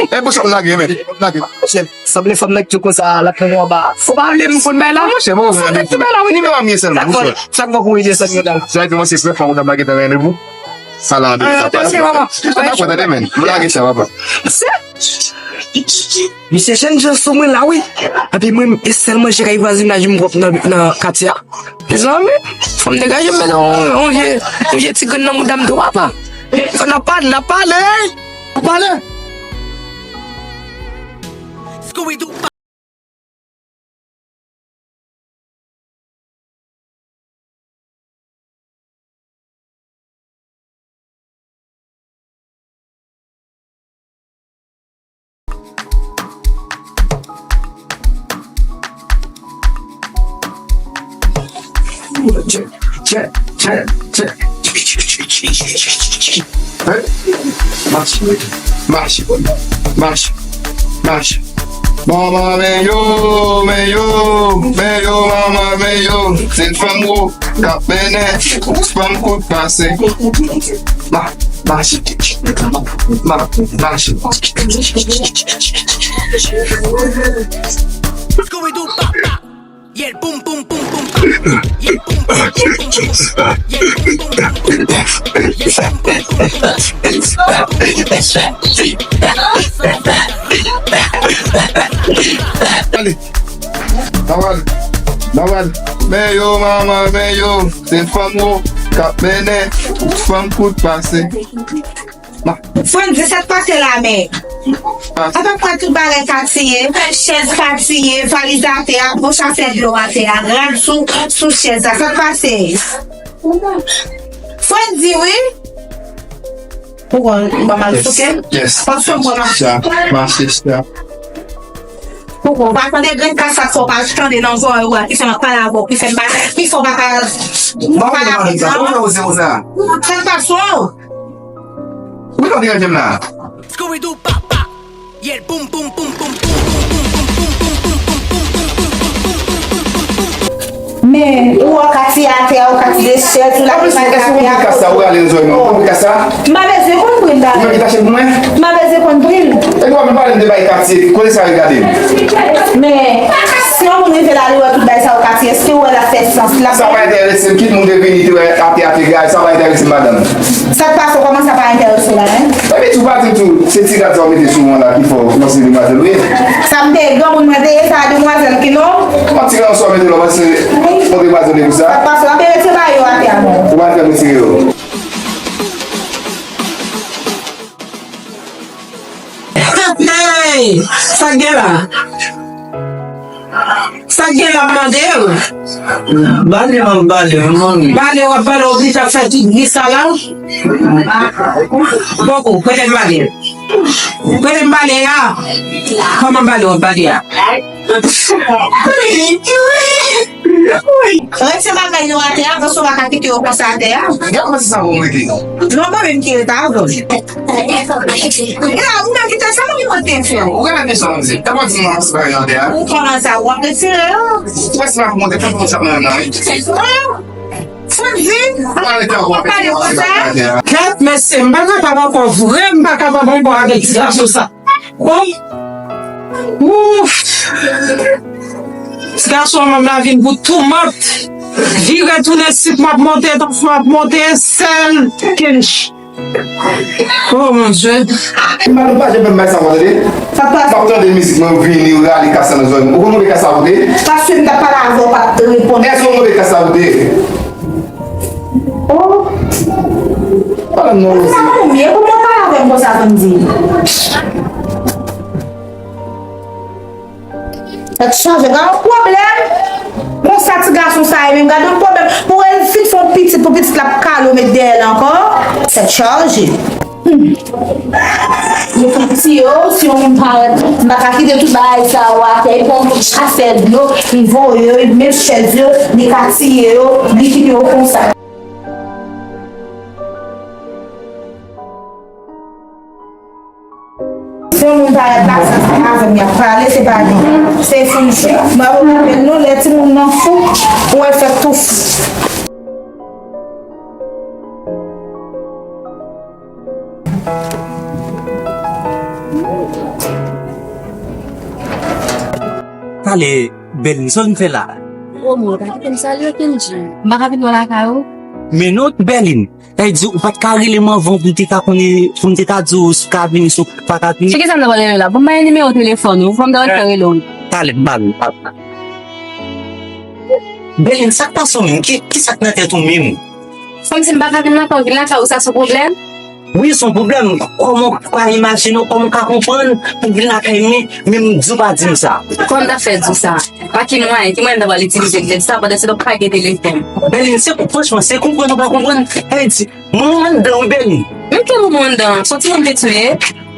E pou sa, m lage, men. M lage. Monchè, sanble fanm nan ki tou konsa, l ap pran nou anba. Fò pa vle m konn bay la. Monchè, bon, fanm nan ki bay la, wi. Nimewo a m ye sèlman, monchè. Chak fwa pou w ye sèlman, dam. Sa vle di, monchè, frè fanm ou t ap lage nan randevou. Sa la an de sa, papa. Dakò, tande, men. M lage sa, papa. Misye, misye jèn jan sou mwen la, wi. Epi mwen, e sèl manje kay vwazinaj m pwòp nan, nan katye a. Mezanmi, fò m degaje m, men yon, yon vye, yon vye ti grenn nan mouda m tou, papa. Fò n ap pale, n ap pale. N ap pale. Tchè, tchè, tchè, tchè. Hey, mache, mache, mache, mache. Manman, men yo, men yo, men yo, manman, men yo. Se fanm wo k ap mennen, fanm kout pase. Ma, mache, ma, mache. Scooby-Doo papa. Yeah, boom, boom, boom, boom, pop. Yeah, boom, boom, boom, boom, boom. Yeah, boom, boom, boom, boom, pop. Yeah, boom, boom, boom, boom, pop. Ale, n ap ale, n ap ale. Men yo, manman, men yo. Se fanm wo k ap mennen, fanm kout pase. Frendy, sa k pase la menm? Apa kwa tout bagay katiye, chèz katiye, valiz atè a, poch afè dlo atè a, rad sou, sou chèz la, sa k pase? Frendy, wi. Ou konn, ou pa mal souke? Yes. Paske mwen, mache, mache, Poko, ou pa tande grenn kasa sa w pa tande nan zòrèy ou a, ki fè m ap pale avè w, ki fè m pa, ki fè w pa ka pale avè m nan. Sa k pase w? Ou pa deranje m la. Scooby-Doo papa. Yeah, boom, boom, boom, boom, boom, boom, boom, boom, boom, boom, boom, boom, boom, boom, boom, boom, boom, boom, boom. Men, ou wè katiye atè a, ou katiye chèz, ou lage bagay atè a. Anplis, èske ou konprann kasa, ou rale nan zòrèy mwen, ou konprann kasa? M pa bezwen konn pri l la. Ou menm ki tache pou mwen? M pa bezwen konn pri l. Epi w ap vin pale m de bay katye, kote sa regade m? Men, si yon moun rive la, li wè tout bay sa yo katye, èske w wè l ap fè sans? L ap... Sa pa enterese m, kit moun te vini, te wè atè a te gaye, sa pa enterese m, madanm. Sa k pase w, kòman sa pa enterese w la, en? Epi tou, pa di tou, se ti rad sa w mete sou mwen la ki fè w panse demwazèl ou ye. Sa m te ye, granmoun mwen te ye, sa demwazèl ki non. Yon ti rad sa w mete la, w panse yon demwazèl ou ye pou sa? Sa k pase w, ap retire bagay yo atè a non. Ou pa fè retire yo. Hey! Sa k gen la? Sa k gen la, m mande w? Bale w ap bale, w mande. Bale w ap bale, w oblije ap fè tout bri sa la? Poko, prete m bale. Prete m bale a. Kòman bale w ap bale a? Retire bagay yo atè a, paske w pa ka kite yo konsa atè a. Gade kòman se sa pou m rete. Non, mwen menm ki rete avè w. E la, ou menm ki te sa, mwen ki te fè w. Ou genlè mechan, manzè. Gade kòman se sa, mwen ki te fè w. Ou konnen sa, w ap retire yo. Ou wè se pa pou monte, fè pou sa nan nan, wi. Frendy, ou pale konsa. Kèt, mesye, m pa kapab ankò vre, m pa kapab ankò avèk ti gason sa. Bon. Ouf. Ti gason an menm la vin pou tou mòt. Vire tounen sit m ap monte, tanfon ap monte, sèl kench. Oh mon Dieu. M pa, nou pa janm fè m bay sa, w tande? Sa k pase? M ap tande mizik mwen vini, ou rale kasa nan zòrèy mwen. Ou konn move kasa ou te? Paske m t ap pale avè w, w pa t reponn. Èske w move kasa ou te? Oh. Madanm non, Rosie. Sa konbyen? Kòman w pale avè m konsa, Frendy? Tèt chaje, gade yon pwoblèm. Konsa ti gason sa ye menm, gade yon pwoblèm. Pou el fin fè yon pitit, pou pitit la ap kale w met dèyè l ankò. Tèt chaje. Hmm. Yo ka tiye w, si yon moun parèt, m pa ka kite tout bagay sa yo atè, li pran yon afè dlo, li voye yo, li met chèz yo, li ka tiye yo, li kite yo konsa. Si yon moun parèt la, sa se avè m y ap pale, se pa li. Se fou m chè. M ap raple nou, lè timoun nan fou, ou wè l fè tou fou. Ale, Bèlin, sa w vin fè la? O, mwen pa kite m salye w, Kendji. M pa ka vin wè lakay ou? Men non, Bèlin. Sa vle di, ou pa t ka rele m anvan pou m te ka konnen, pou m te ka di w si w ka vini, si w pa ka vini? Cheke sa m ta pral rele w la. Ban m ba nimewo telefòn ou, fò m ta pral fè rele w. Talè, m ba l, m ba l. Bèlin, sa k pase w menm? Ki, ki sa k nan tèt ou menm? Fò m di m pa ka vin lakay ou, vin lakay ou, sa se yon pwoblèm? Wi, se yon pwoblèm. Kòman w ka imajine w, kòman w ka konprann pou w vin lakay mwen, menm di w pa di m sa? Kòman m ta fè di w sa? Pa ki mwayen, ki mwayen m ta pral itilize pou m di w sa, pandan se tan w pa gen telefòn? Bèlin, se, franchman, se konprann ou pa konprann. Sa vle di, Manman anndan wi, Bèlin. Menm ke manman anndan, se yon timoun piti w ye.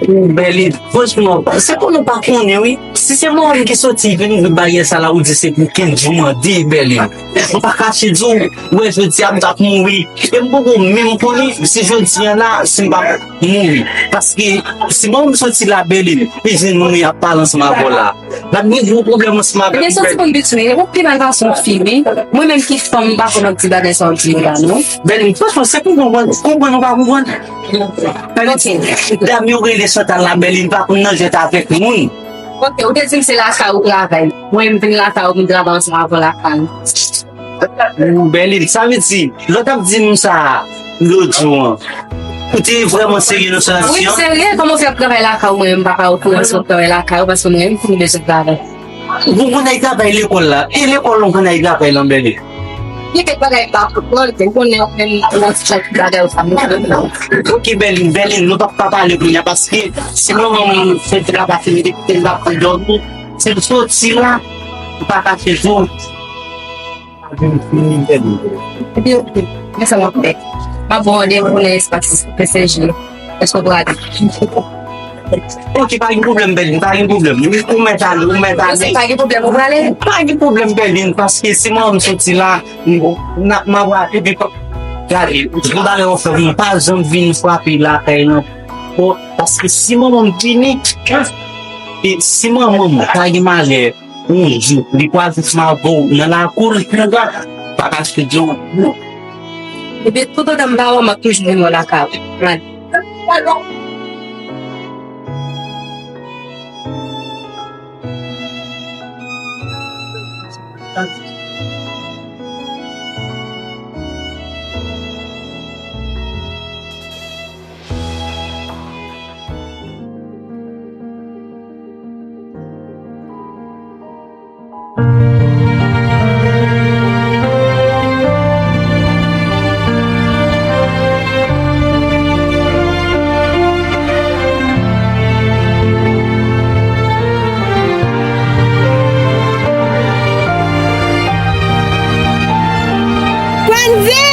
Bèlin, franchman, se pou nou pa konnen, wi. Si se manman m ki soti vin ouvri baryè sa la, ou di se pou Kendji w mande, Bèlin. M pa kache di w, ou wè jodi a m t ap mouri. E m poko menm konnen si jodi a la, si m p ap mouri. Paske si manman m soti la, Bèlin, li jwenn moun y ap pale ansanm avè w la. L ap gen gwo pwoblèm ansanm avèk ou, Bèlin. Gen soti konn bitine, ou pi mal pase yon fi, wi. Mwen menm ki fanm, m pa konn ap di bagay sa w di yo la, non. Bèlin, franchman, se pou konprann, konprann ou pa konprann. Ok. Dam yo rele Chantal la, Bèlin pa konn nan jwèt avèk moun. Ok, ou te di m se lakay ou travay. Mwen, m vin lakay ou, m travay ansanm avè w lakay. Ou Bèlin, sa vle di, lè w t ap di m sa lòt jou an, ou te vrèman serye nan sa w t ap di an? Wi, m serye. Kòman w fè ap travay lakay ou, mwen, m pa ka okouran si w ap travay lakay ou, paske mwen, m fini bezwen travay. Ou konn al travay lekòl la. E lekòl ou konn al travay lan, Bèlin? Li fèt bagay pa foutbòl, te konnen ou menm ou an ti bagay ou sa mwen. Ok, Bèlin, Bèlin, nou p ap pa pale kounye a, paske si manman m fè travay, li te kite m pa pran dòmi, si m soti la, m pa kache di w. Epi, ok, men sa m ap fè. M ap ba w randevou nan espas P C G. Èske w prale? Ok, pa gen pwoblèm, Bèlin, pa gen pwoblèm. Ou mèt ale, ou mèt ale. Èske pa gen pwoblèm, ou prale? Pa gen pwoblèm, Bèlin, paske si manman m soti la, m, n ap, m ap, epi pa, gade, yon bagay w fè, m pa janm vin frape lakay lan. Bon, paske si manman m vini, e si manman m pa gen malè, yon jou, li pral jis mare w nan lakou l, pa kache di w. Epi toutotan m pa wè w, m ap toujou vin wè w lakay ou. Gad. Pran vi!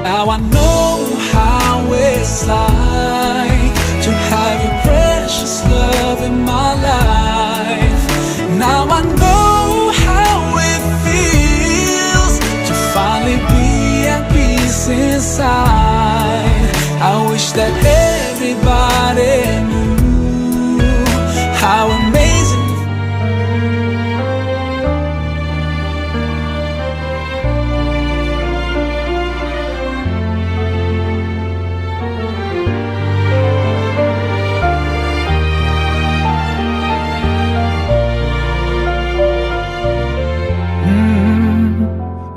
Now I know how it's like to have your precious love in my life. Now I know how it feels to finally be at peace inside. I wish that everybody knew how amazing.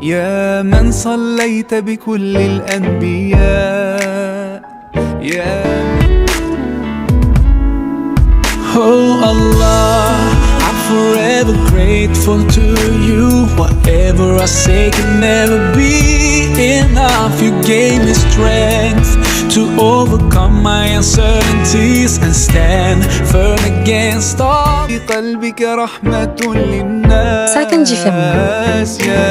يا من صليت بكل الأنبياء. Yeah. Oh Allah, I'm forever grateful to you. Whatever I say can never be enough. You gave me strength to overcome my uncertainties and stand firm against all. بقلبك رحمة للناس. Sa Kendji fè m nan?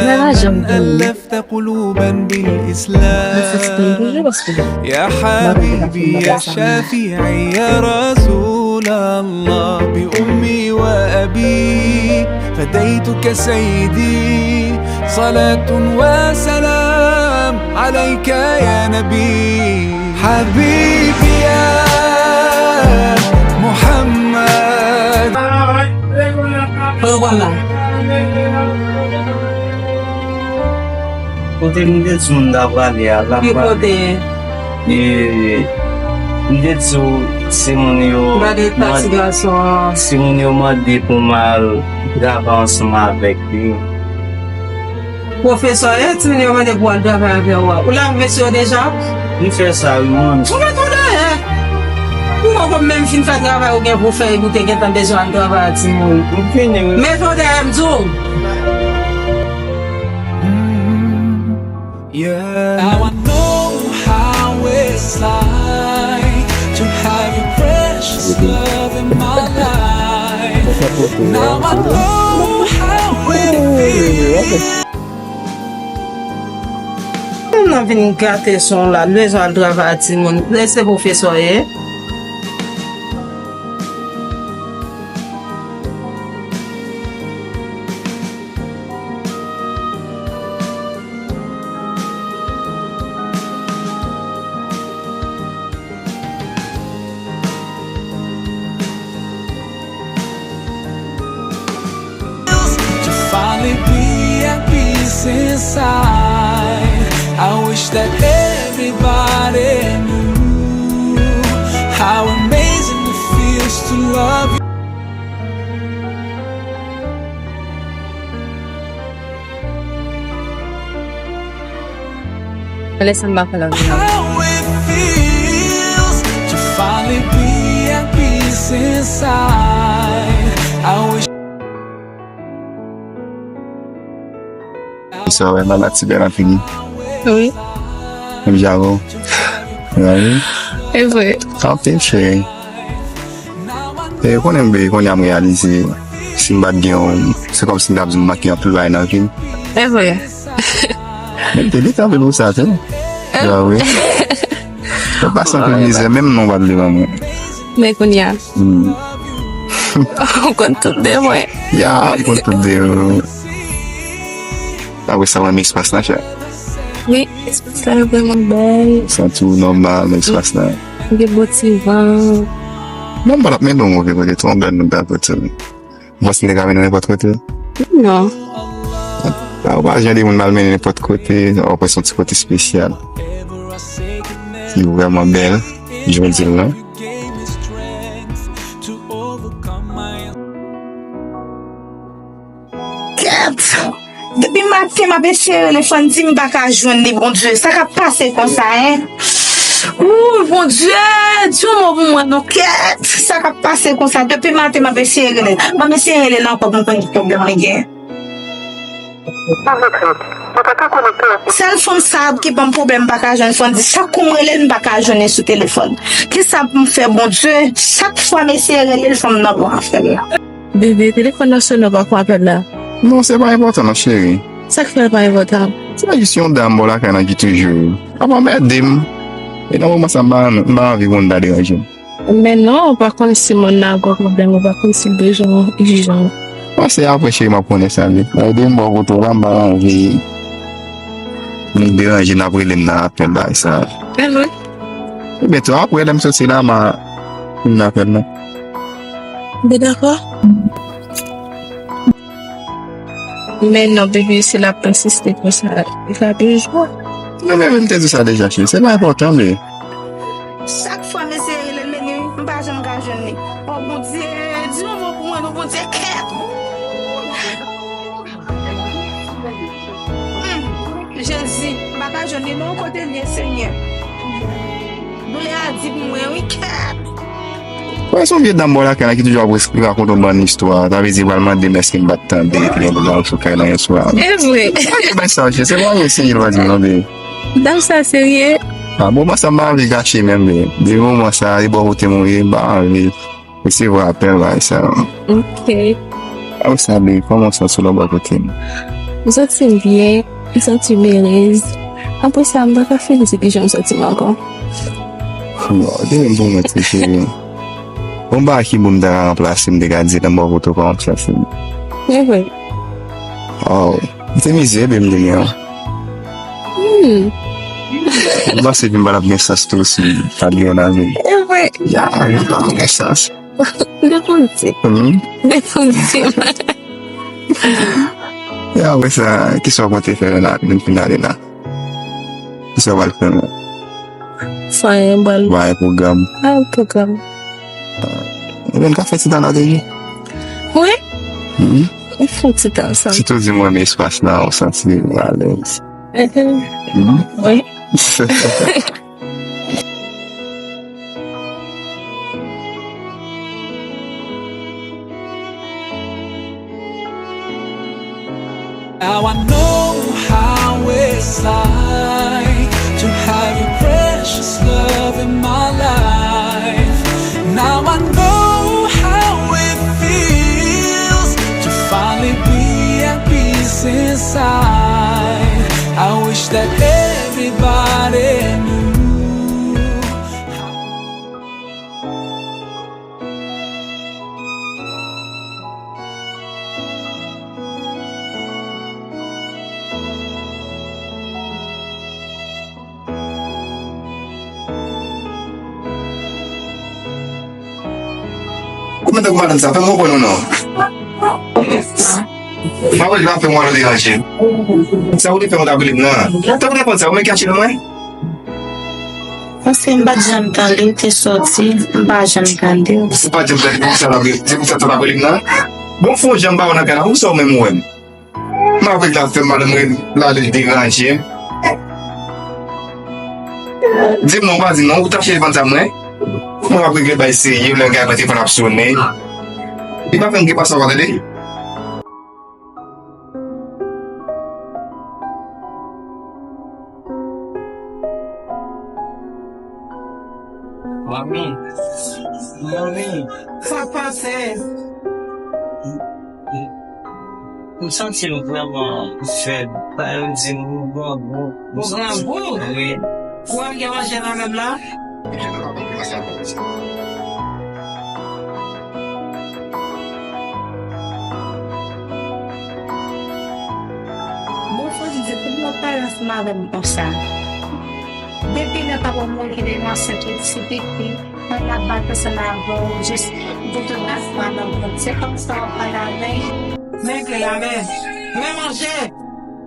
Mwen pa janm konn li. ألفت قلوبا بالإسلام. Mwen santi m toujou paske يا حبيبي يا شفيعي يا رسول الله بأمي وأبي فديتك سيدي صلاة وسلام عليك يا نبي حبيبي يا محمد. Pran kòb la. Kote m te di w m ta prale a, la. Ki kote? E, m te di w, si moun yo mande, si moun yo mande pou m al travay ansanm avèk li. Pwofesè, e timoun yo mande pou al travay avè w a. Ou lave vesye yo deja? M fè sa, wi, mwen. Ou mèt ou dèyè. Ou poko menm fin fè travay ou gen pou fè epi ou te gentan bezwen al travay ak timoun. M fini, wi. Mete w dèyè, m di w. Yeah. Now I know how it's like to have your precious love in my life. Now I know how it feels. Moun nan vin gate son la, l bezwen al travay a timoun. Lè se pwofesè w ye. To finally be at peace inside. I wish that everybody knew how amazing it feels to love you. Lè sa m pa fè lòt. How it feels to finally be at peace inside. I wish. Sa wè, Nana ti bèl anpil. Wi. Menm jan avè w. Wi. E vre. Anpil, cheri. E konnen, baby, kounye a m reyalize, si m pa t gen yon, se kòmsi m ta di m manke anpil bagay nan vi m. E vre. Men te li tanpe pou sa, te. E vre. Ou pase anpil mizè, menm non w pa t vle ban mwen. Men kounye a. Hmm. Ou konn tout de mwen. Ya, ou konn tout de mwen. Apre sa, w renmen espas la, chè? Wi, espas la vrèman bèl. Santi w nòmal nan espas la. Gen bon ti van. Non, m pa t ap mete w move kote tou, yon bèl moun ta kote w. Ou panse m te ka vin nenpòt kote? Non. A, ou pa jan de moun m al mennen nenpòt kote, ou pran yon ti kote espesyal. Ki vrèman bèl, jan w di l lan. Kèt! Depi maten m ap eseye rele Fondy, m pa ka jwenn li, Bondye. Sa k ap pase konsa, en? Ooh, Bondye, di yon mo pou mwen non, kèt. Sa k ap pase konsa? Depi maten m ap eseye rele l. Ban m eseye rele l ankò pou m konn ki pwoblèm li gen. Sèl fanm sa ki ban m pwoblèm, m pa ka jwenn Fondy. Chak kou m rele l, m pa ka jwenn li sou telefòn. Kisa pou m fè, Bondye? Chak fwa m eseye rele l, fanm nan pran afè l. Bebe, telefòn nan sonnen, w pa pran apèl la? Non, se pa enpòtan non, cheri. Sa k fè l pa enpòtan? Se jis yon dam bò lakay lan ki toujou ap anmède m. E nan moman sa, m pa, m pa anvi moun ta deranje m. Men non, ou pa konn si moun nan gon pwoblèm, ou pa konn si l bezwen w ijan. Bon, se apre, cheri, m ap konnen sa, wi. Ede m bò kote w la, m pa anvi moun deranje n ap rele m nan apèl, bagay sa. E vre? Ebyen, tou apre, lè m soti la, m a vin nan apèl la. Mwen dakò. Men non, baby, si l ap ensiste konsa, li ka bezwen. Non, men, men, m te di w sa deja, cheri. Se pa enpòtan, men. Chak fwa m eseye rele l, men m pa janm ka jwenn li. Oh, Bondye, di yon mo pou mwen, non, Bondye, kèt. Hmm, Jezi, m pa ka jwenn li non, kote l ye, Senyè? Doulè a di pou mwen, wi, kèt. Wè, se yon vye dam bò lakay la ki toujou ap res-, rakonte yon bann istwa. Sa vle di, pral mande m èske m pa t tande, epi yon dam sou kay la yon swa. E vre. Sa vle di, bay sa, se pa yon seri l va di m, non, men. Dam sa serye? A, moman sa, m pa anvi gache menm, men. Depi moman sa, e bò kote m ye, m pa anvi resevwa apèl, bagay sa yo. Ok. Apre sa, babe, kòman w santi w la bò kote m? M santi m byen, m santi m erez. Apre sa, m pa ka fin di kijan m santi m ankò. Bon, demen pou mwen, ti cheri. Bon, bagay ki bon m ta ka ranplase, m te ka di l, m bò kote w, kòman m santi m? E vre. Oh, se mizè, babe, m te gen an. Hmm. M panse ke m pa t ap gen sans tou si m pa t gen yon avè. E vre. Ya, m pa t ap gen sans. Depi w di. Hmm? Depi w di. E apre sa, kisa w konte fè la, lè n fin ale la? Kisa w pral fè la? Sa yon bal. Ba yon pwogram. Ba yon pwogram. Ebyen, n ka fè ti tan la depi. Wi. Hmm? N fè ti tan ansanm. Sitou di mwen, men espas la, ou santi w alèz. Mhm. Hmm? Wi. Now I know how it's like to have your precious love in my life. Now I know how it feels to finally be at peace inside. I wish that Separe nou. Kòman tankou madanm sa, fè m konprann ou non. Mwen wè l ap fè m wè l deranje. Sa ou te fè mwen ta rele m nan? Tankou te konn sa, ou mèt kache nan mwen? Paske m pa t janm tande w te sòti, m pa janm tande w. Ou pa t janm tande m, sa t ap, se pou sa t ap rele m nan? Bon, fò jan m pa wè nan kay la, pou sa ou menm ou wè m? M ap regle afè m, madanm, m al deranje m. Di m non, ou pa di m non, ou tache telefòn sa mwen. Mwen ap regle bay serye, lè gade mwen telefòn ap sonnen. Li pa fè m gen paswa, tande. Manmi, manmi, sa k pase? M santi m vrèman fèb. Pa yo di m grangou. Ou grangou? Wi. Ou pa gen manje nan menm la? Bon, Fodji, se pou mwen pale ansanm avè m konsa. Depi lè papa m mouri, depi m ansent, ti pitit, mwen ap bat ansanm avè w, jis pou tout afè nan kont. Se kòmsi w ap pale avè l. Men kle a, men, men manje.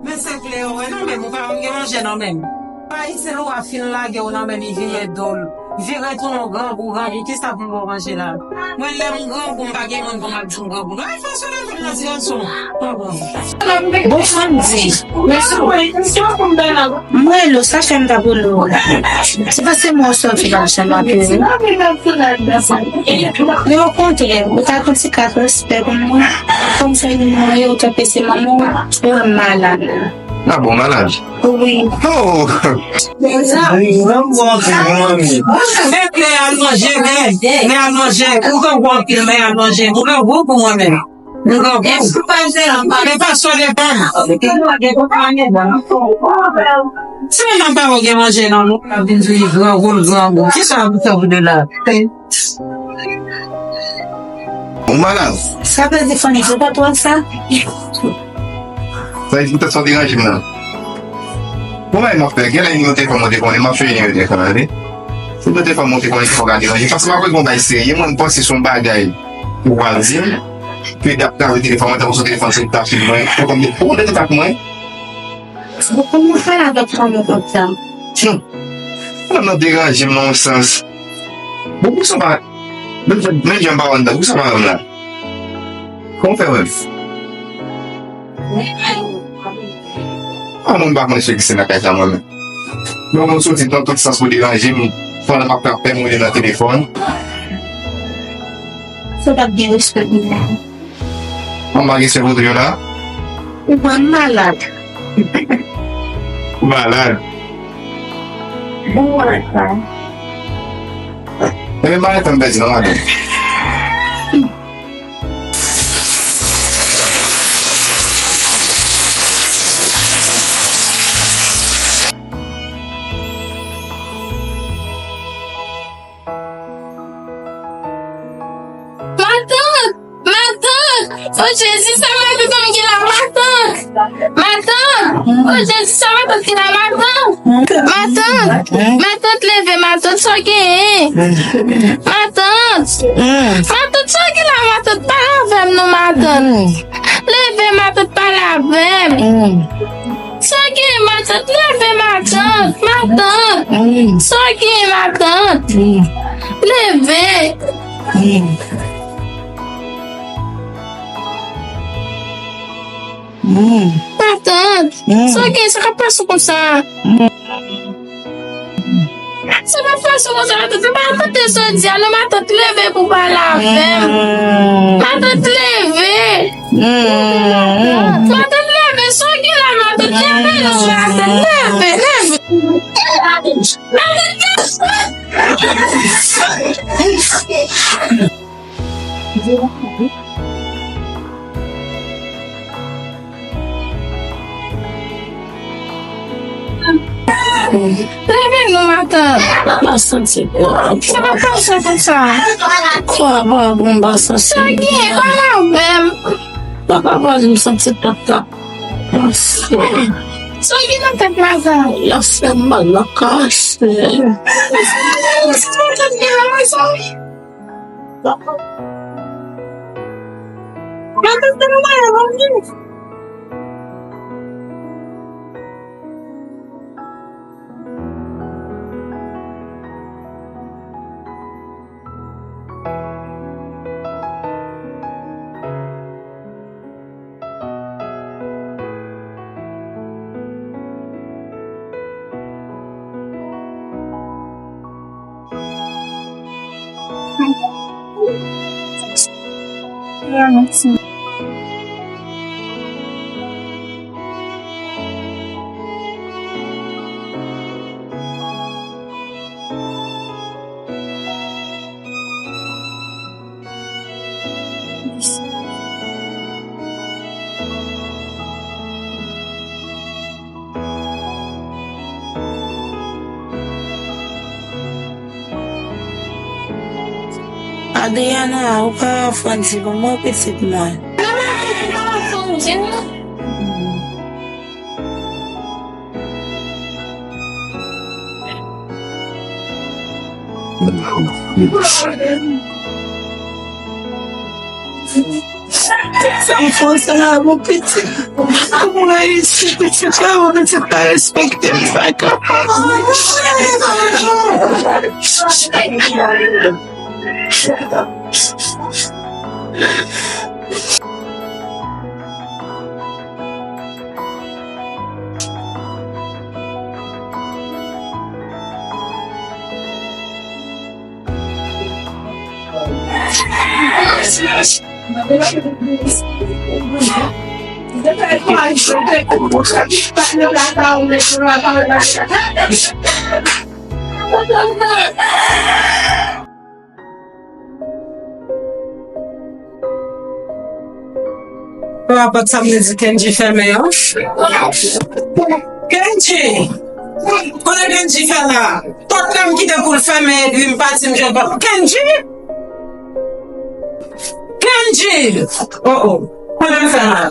Men se kle yo, wè nan men m, ou pa menm gen manje nan men m. Pa isit ou a fin lage w nan men m, li vire do l. Vire tounen w grangou, grangou, kisa pou m ba w manje la? Mwen lè m grangou, m pa gen moun pou m ap di m grangou. Non, e fè sou levann nan ti gason. Bon, fanm di. M rele w, sa fè m ta rele w la. Se paske mwen sòti pa janm apre w. Men okontrè, ou ta gon ti kat respè pou mwen. Kòm se yon mwen, ou ta pese manman w, ou wè m malad. Ah bon, malad? Wi. Oh! Mezanmi, mwen bon anpil, mwen. Men kle al manje, men. Men al manje. Ou grangou anpil, men al manje. Ou grangou pou mwen menm. Ou grangou. Men pa sou levann. Si manman pa ou gen manje nan nou, la vin di li grangou, l grangou. Kisa pou fè pou de la? Ou malad? Sa vle di fanm di pa twò sa? Sa vle di poutèt sa w deranje m nan. Bon, bagay m ap fè, genlè nimewo telefòn mwen te konnen, m ap chanje nimewo telefòn nan, tande. Se nimewo telefòn mwen te konnen ki fè w ka deranje. Paske m ap reponn bay serye, mwen m panse se yon bagay ou pral di m, ke dap grave telefòn mwen, tankou se yon telefòn se ta fil mwen, ou konn, ou konn de kontak mwen. Ou konn pale avèk fanm ou konsa. Hmm. Fanm nan deranje m nan yon sans. Bon, poukisa w pa, menm jan, menm jan m pa wè anndan, poukisa w pa wè m la? Kòman w fè wè m? Ah, mwen m pa konn sa ki se nan kay sa mwen menm. Men mwen soti nan tout sans pou deranje m pandan m ap pran pè mwen nan telefòn. Sa w pa t gen respè pou mwen. Mwen pa gen sèvo tou yo la. Ou wè m malad. Ou malad. Bon, wè sa. Ebyen, malad pa m pèdi non, madanm. Matant! Matant! O Jezi, sa matant ki la, matant! Matant! O Jezi, sa matant ki la, matant! Matant! Matant, leve, matant, sa w genyen? Matant! Matant, sa w gen la, matant? Pale avè m non, matant! Leve, matant, pale avè m! Sa w gen, matant? Leve, matant! Matant! Sa w gen, matant? Leve! Matant! Sa w gen? Sa k ap pase w konsa? Sa k ap pase w konsa, matant? Matant, tande sa w di a non, matant, leve pou pale avè m. Matant, leve! Matant, leve, sa w gen la, matant, leve non, matant, leve, leve. Leve non, matant. M pa santi kò. Sa pa pase konsa. Kò a pa bon, m pa santi. Sa gen, pa avè m. Papa pa di m santi tèt la. Sa gen nan tèt matant. L ap fè m mal nan kase. Sa matant gen nan matant. Matant te nan matant. Adriana, ou pa Frandy pou mwen, pitit mwen. Sa m fè w sa a, mon pitit. Kòman w reyisi, pitit la, mon pitit pa respekte m, sa ka. Rapòt sa m te di Kendji fèmen an. Kendji! Kote Kendji fè la? Pòt la m kite pou l fèmen epi m pati m jwenn pòt. Kendji! Kendji! Oh, oh. Kote l fè la?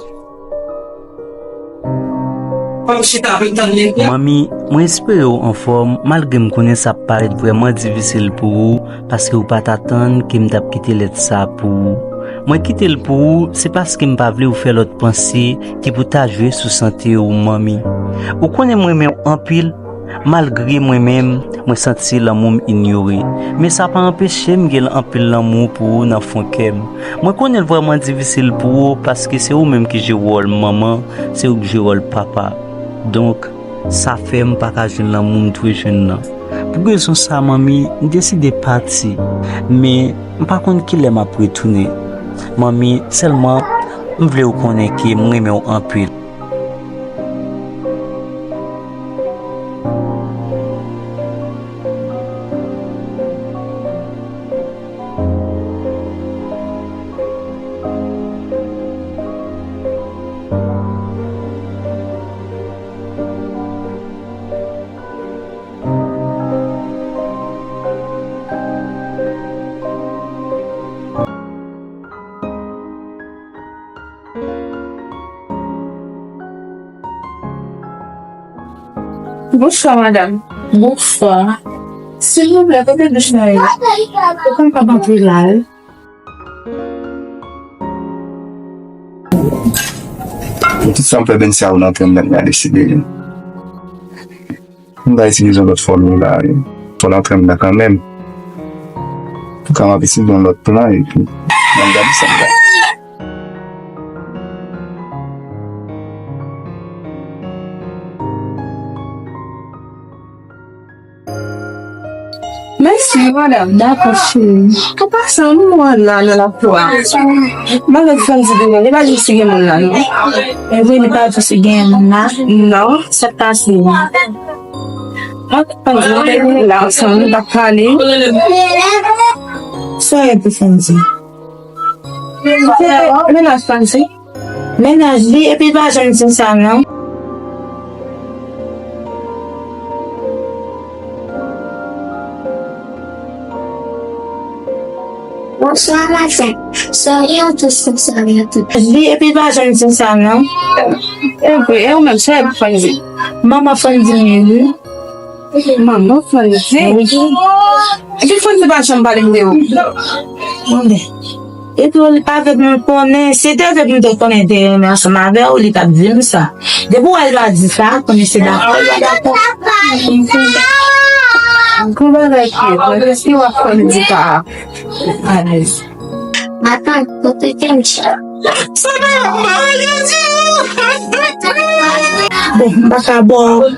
Manmi, mwen espere w anfòm, malgre m konnen sa ap parèt vrèman difisil pou ou, paske ou pa t atann ke m t ap kite lèt sa pou ou. Mwen kite l pou ou, se paske m pa vle ou fè lòt panse ki pou ta jwe sou sante w, manmi. Ou konnen m renmen w anpil, malgre mwen menm, mwen santi lanmou m inyore. Men sa pa anpeche m gen anpil lanmou pou ou nan fon kè m. Mwen konnen l vrèman difisil pou ou paske se ou menm ki jwe wòl manman, se ou ki jwe wòl papa. Donk, sa fè m pa ka jwenn lanmou m dwe jwenn nan. Pou rezon sa, manmi, m deside pati. Men, m pa konn kilè m ap retounen. Manmi, sèlman, m vle w konnen ke m renmen w anpil. Bonswa, madanm. Bonswa. Silvouplè, kote douch la ye? Ou konn pa antre la, wi. Tout sa m fè, Bensia, ou nan tren m nan, m deside. M ta itilize yon lòt fòmil la, wi. Fò l antre anndan kanmenm. Antouka, m ap eseye yon lòt plan, epi, n ap gade sa m ka. Mèsi, madanm. Dakò, cheri. An pasan, nou wè la nan lakou a. Malè fè m di demen, li pa jis gen moun la, non. E vre, li pa jis gen moun la. Non, sa k pase. An pasan, nou te vin la ansanm, nou t ap pale. Sa e pou Frandy. Se mennaj Frandy. Mennaj li, epi l pa janm di m sa, non. Bonswa, madanm. Sòri an tout, sòri an tout. Li, epi pa janm di sa, non. E vre, e ou menm, sa e pou Fonzi. Manman Fonzi, wi. Manman Fonzi? Wi. Epi Fonzi pa janm pale m de ou. Bon, ben. Epi ou li pa vle pou m konnen, si te vle pou m te konnen, te renmen ansanm avè w, li t ap di m sa. Depi w wè l pa di sa, konnen se dakò, l pa dakò. Gon bagay ki, mwen, si w ap fè m di pa alèz. Matant, kote ke m chita? Bon, m pa ka ba w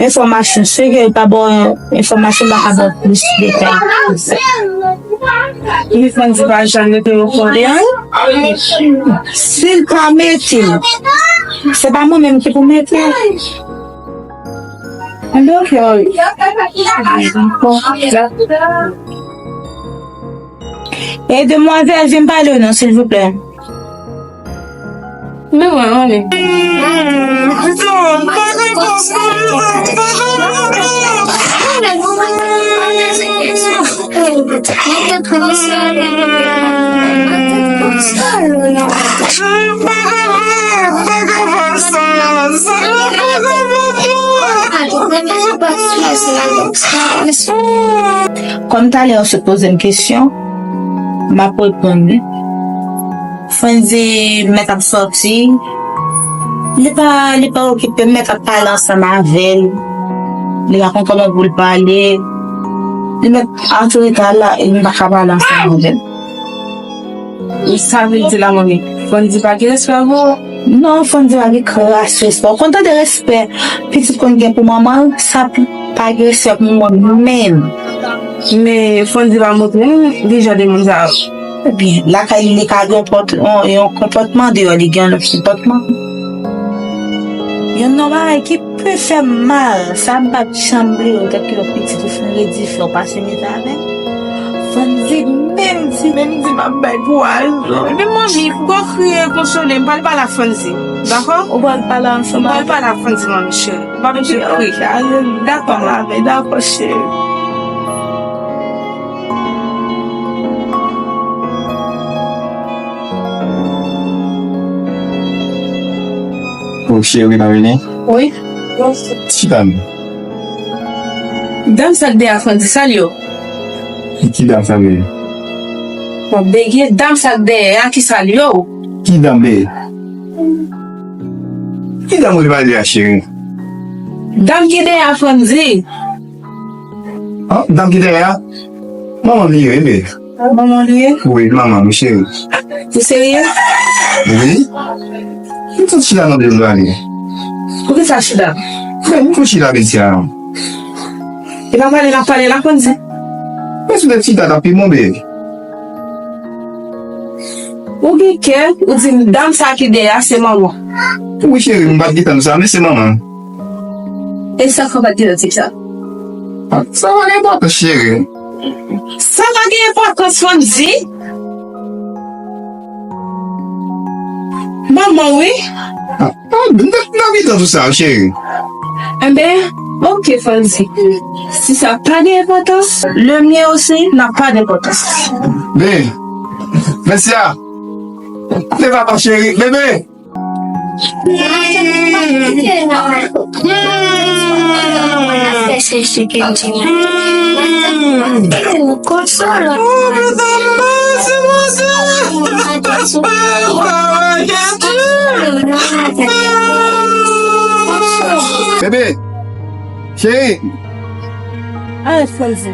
enfòmasyon, seke l pa ba w enfòmasyon, m pa ka ba w plis detay. Li fè di pa janm mete yo kole an. Si l pa mete l, se pa mwen menm ki pou mete l. Anben, ok, wi. E demwazèl, vin pale w non, silvouplè. Men mwen, anben. Kòm talè ou sot poze m kesyon, m ap reponn li. Fonzi mèt ap sòti. Li pa, li pa okipe m, mèt ap pale ansanm avè l. Li pa konn kòman pou l pale. Li mèt antouleka la, e m pa ka pale ansanm avè l. Sa vle di la, manmi, Fonzi pa gen respè pou ou? Non, Fonzi pa gen kras respè. Ou konn tande respè pitit konn gen pou manman l, sa pa gen respè pou mwen menm. Men Fonzi pa montre m li jan de moun sa yo. Ebyen, lakay li, li ka gen yon pòt-, yon, yon konpòtman, deyò li gen yon lòt konpòtman. Youn nan bagay ki pi fè m mal, sa m p ap janm bliye, ou tankou yon pitit ou fin redi fè w pase mizè avè l. Fonzi menm di, menm di m ap bay pou al. Ebyen, manmi, fouko kriye, konsole m, pral pale ak Fonzi. Dakò? Ou pral pale ansanm avè l? M pral pale ak Fonzi, manmi cheri. M p ap janm kriye. Ok, ok, ale, dakò, ma belle, dakò, cheri. O cheri, pa vini? Wi. Chita non. Dam sa k dèyè a, Fonzi, sa l ye? Ki dam sa, bebe? W ap bege, dam sa k dèyè a, ki sa l ye? Ki dam, bebe? Ki dam ou te pale a, cheri? Dam ki dèyè a, Fonzi. Ah, dam ki dèyè a? Manman m li ye, bebe. Manman li ye? Wi, manman m, cheri. Ou serye? Wi. M sot chita nan de zwa li. Poukisa chita? Wi, m sot chita, bebe, a. E pa pale n ap pale la, Fonzi? Men si w te chita, t ap pi bon, bebe. Ou gen kè, ou di m dam sa ki dèyè a se manman. Wi, cheri, m pa t gentan di sa, men se manman. E sa fè w pa t gentan di sa? Ah, sa pa gen enpòtans, cheri. Sa pa gen enpòtans, Fonzi. Manman, wi. Ah, ah, m t ap, m t ap gentan di sa, cheri. Enben, ok, Fonzi. Si sa pa gen enpòtans, le mien aussi n'a pas d'importance. Bebe, mèsi a. Te papa cheri, bebe. Bebe, cheri. Arèt, Fonzi.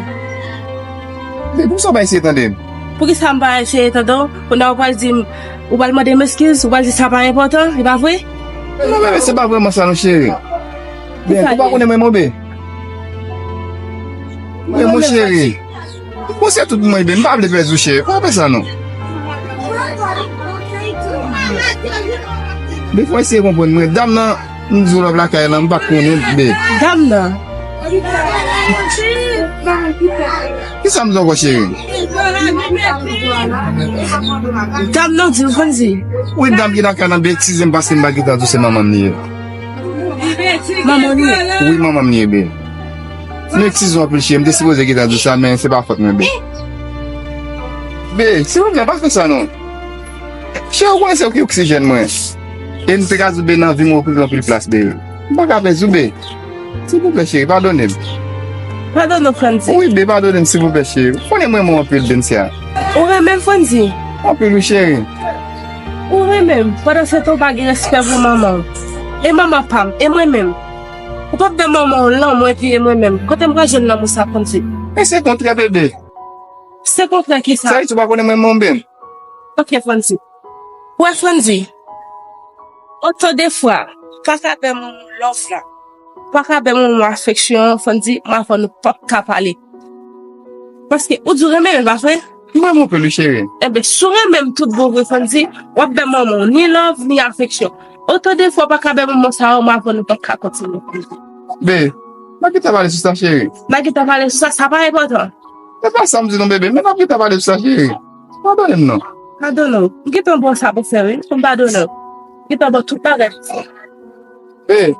Bebe, poukisa w pa eseye tande m? Poukisa m pa eseye tande w? Kounye a ou pral di m, ou pral mande m eskiz, ou pral di sa pa enpòtan, li pa vre? Non, bebe, se pa vrèman sa non, cheri. Bebe, ou pa konnen mwen, mon bebe. Men mon cheri. Bon, se tout mwen, bebe, m pa vle pèdi w, cheri. Pa fè sa non. Bebe, fò eseye konprann mwen. Dam nan, m di w lòv lakay lan, m pa konnen, bebe. Dam nan. Kisa m di ankò, cheri? Dam nan di w, Fonzi. Wi, dam ki lakay lan, betize m pase m pa gentan di w se manman m li ye. Manman w li ye? Wi, manman m li ye, bebe. M eskize w anpil, cheri. M te sipoze gentan di w sa, men se pa fòt mwen, bebe. Be, silvouplè, pa fè sa non. Cheri, ou konnen se ou ki oksijèn mwen. E m te ka di w, be, nan vi m ou okipe anpil plas, be. M pa ka pèdi w, be. Silvouplè, cheri, padone m. Padone w, Frandy. Wi, be, padone m, silvouplè, cheri. Ou konnen m renmen w anpil, Bencia. Ou renmen m, Frandy? Anpil, wi, cheri. Ou renmen m. Pandan se tan, ou pa gen respè pou manman w. E manman pa m, e mwen menm. Ou p ap bay manman w lanmou epi e mwen menm. Kote m pral jwenn lanmou sa, Frandy? E se kontrè, bebe. Se kontrè ki sa? Sa vle di ou pa konnen mwen menm, bebe? Ok, Frandy. Wè, Frandy, otan de fwa, pa ka bay manman w love la, pa ka bay manman w afeksyon an, Frandy, m avè w nou p ap ka pale. Paske ou di w renmen m, e pa vre? M renmen w anpil, wi, cheri. Enben, si w renmen m tout bon vre, Frandy, w ap bay manman w ni love, ni afeksyon. Otan de fwa w pa ka bay manman w sa yo, m avè w nou p ap ka kontinye, Frandy. Be, n ap gentan pale sou sa, cheri. N ap gentan pale sou sa, sa pa enpòtan. Se pa sa m di non, bebe, men n ap gentan pale sou sa, cheri. Padone m non. Padone w. M gentan ba w sa pou fè, wi. Pou m padone w. M gentan ba w tout bagay pou fè. Ey!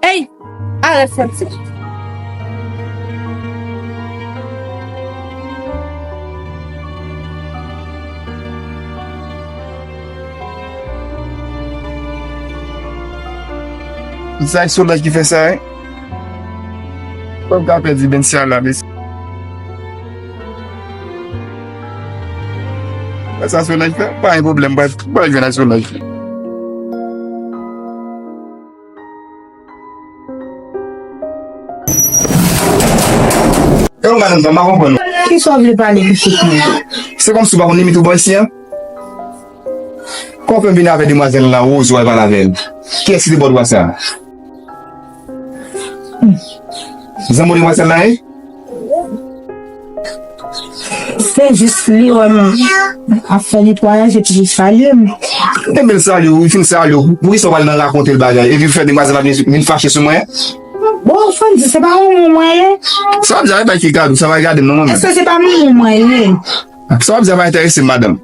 Ey! Arèt, Frandy. Sa e Solange ki fè sa, wi. Ou ka pèdi Bencia la, mesye. Sa Solange fè, pa gen pwoblèm, mwen, mwen jwenn ak Solange. E ou, madanm, m pa konprann ou. Kisa w vle pale pitit mwen? Se kòmsi w pa konn limit ou bò isi a? Kòman w fè vin avè demwazèl la, Rose, w al pale avè l? Kiyès ki te ba w dwa sa? Zanmi w demwazèl la ye? Se jis li wè m ap fè netwayaj epi li salye m. Enben l salye w, li fin salye w, poukisa w pral nan rakonte l bagay? Epi fè demwazèl la vin, vin fache sou mwen? Bon, Frandy, se pa manman mwen ye. Sa w ap di a, e bagay ki gade w, sa pa gade m non, manman. Èske se pa manman mwen ye? Sa w ap di a pa enterese m, madanm.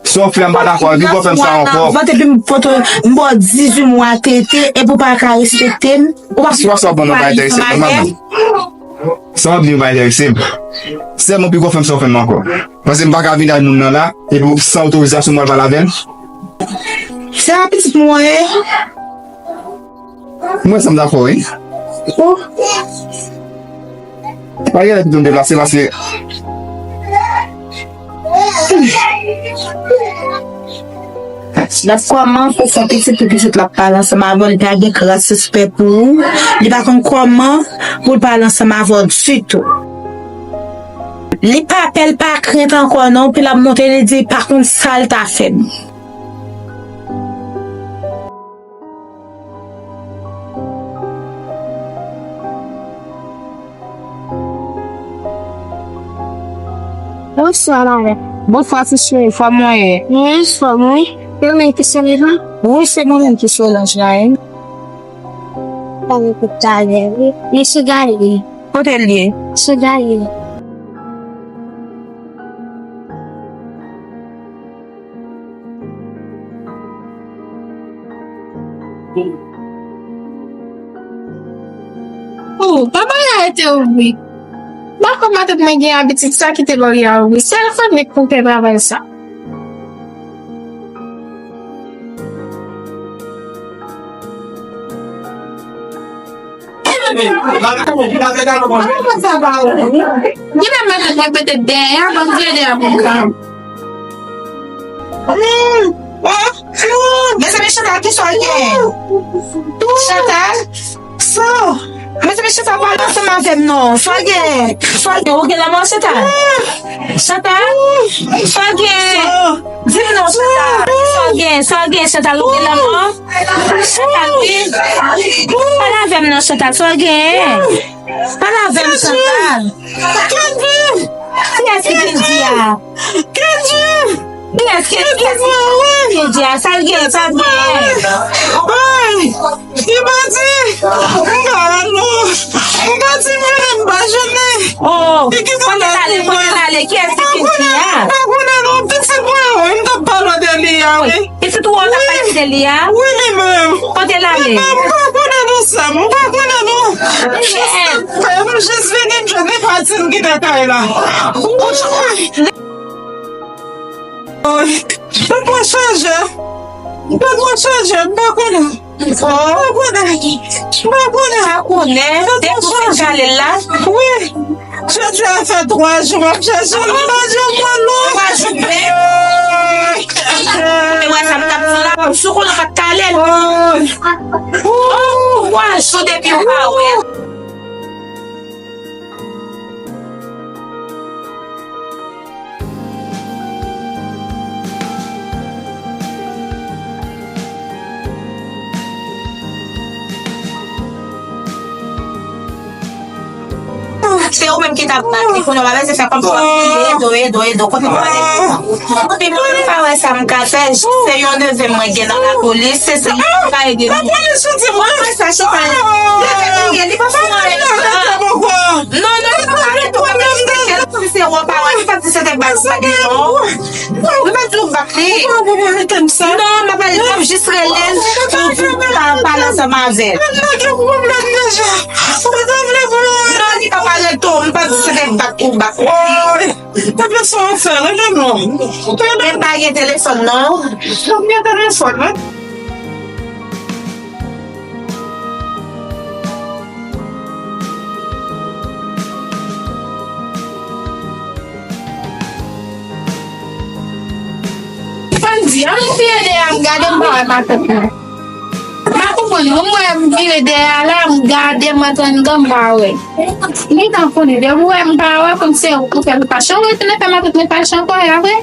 Si w ap fè a, m pa dakò, epi w ap fè m sa ankò. Vant epi m poto, m ba w dizuit mwa tete, epi w pa ka respekte m. Ou pa... Si w ap sa w ap ban m pa enterese m non, madanm. Sa w ap di m pa enterese m. Sèlman pi gwo fè m sa w fè m ankò. Paske m pa ka vin ak moun nan la, epi w san otorizasyon m al pale avè l. Se a pitit mwen ye. Mwen sa m dakò wi. Oh. Pa gen lè pito m deplase paske. N ap kòmanse fè pitit pou pitit l ap pale ansanm avè w, li pa gen kras respè pou ou, li pa konn kòman pou l pale ansanm avè w ditou. Li pa pè, l pa krent ankò non, pi l ap monte li di li pa konn sa l ta fè. Bonswa, madanm. Bonswa, ti cheri. Fòm ou ye? Mwen anfòm, wi. Ou menm ki Solange? Wi, se mwen menm ki Solange la, wi. Pale pou talè, wi. Li sou galri. Kote l ye? Sou galri. Oh, pa barye a rete ouvri. M pa konn matant mwen gen abitid sa, kite barye a ouvri. Sèl fanmi k pou fè travay sa. Genlè matant mwen mete dèyè a, ban m vire dèyè pou m ka. Mezanmi, Chantal, kisa w gen? Chantal? Sa? Mezanmi, Chantal, pale ansanm avè m non. Sa w gen? Sa w gen? Ou gen lanmò, Chantal? Chantal? Sa w gen? Di m non, Chantal. Sa w gen? Sa w gen, Chantal? Ou gen lanmò? Chantal, wi. Pale avè m non, Chantal. Sa w gen? Pale avè m, Chantal. Kiyès ki Kendy a? Kiyès ki Kendy a? Sa l gen? Sa l gen? Ay, li pati. M pa wè l non. M pati, mwen menm, m pa jwenn li. Oh, kote l ale? Kote l ale? Kiyès ki Kendy a? M pa konnen non, pitit mwen wi, m t ap pale de li a wi. Pitit ou an t ap pale de li a? Wi, li menm. Kote l ale? M pa konnen non, sè m, m pa konnen non. M jis vini, m jwenn li pati, m kite kay la. Wi. Tèt mwen chaje. Tèt mwen chaje, m pa konnen. M pa konnen. M pa konnen. Pa konnen. Depi w fin kale l la? Wi. Jodi a fè twa jou m ap chache l, m pa janm wè l non. Twa jou menm. Ou te wè sa m t ap di w la? Sou konnen w pa t kale l. Oh, twa jou depi w pa wè l. Se ou menm ki t ap bat li, kounye a w pa bezwen fè kòmsi w ap kriye, edo, edo, edo, kote w ale? Epi mwen pa wè sa m ka fè, se yon neve mwen gen nan lapolis, se sa ki pa ede m. Lapolis ou di mwen? Mwen wè sa, Chantal. Li pa fè anyen. Non, non, li pa fè anyen. Si se ou pa wè, li pa di se te bat sa gen non. Li pa di ou bat li. Non, m ap al, m ap jis rele l pou, pou pa pale ansanm avè l. Non, li pa pale tou, m pa di se te bat ou bat. Woy, men sa w ap fè, rele non. Men pa gen telefòn non. M gen telefòn, wi. Fò m di, an m vire dèyè a, m gade, m pa wè matant mwen. M pa konprann non, m wè m vire dèyè a la, m gade matant mwen, m pa wè. M gentan konnen, depi w wè m pa wè, konn se ou k fè m fache. Ou retounen fè matant mwen fache ankò, e apre?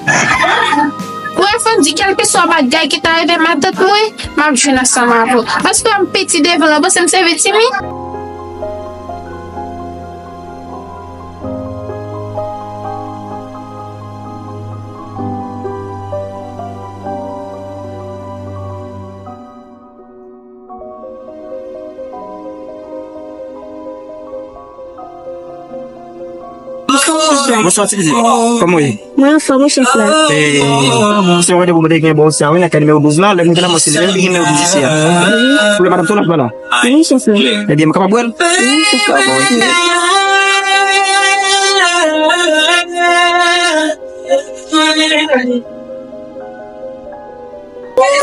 Ou wè, fò m di, kèlkeswa bagay ki ta rive matant mwen, m ap jwenn ansanm avè w. Paske m piti devan l, ou panse m se vitimin? Bonswa, ti pitit. Kòman w ye? Mwen anfòm, wi, chèf la. E, se yon randevou mwen te gen ba w sa, wi, nan kay nimewo douz la, lè m te la, mwen se li menm ki gen nimewo douz isi a. Wi. Pou lè madanm Solanj pa la. Wi, chèf la. Ebyen, m kapab wè l? Wi, chèf la. Bon, ok.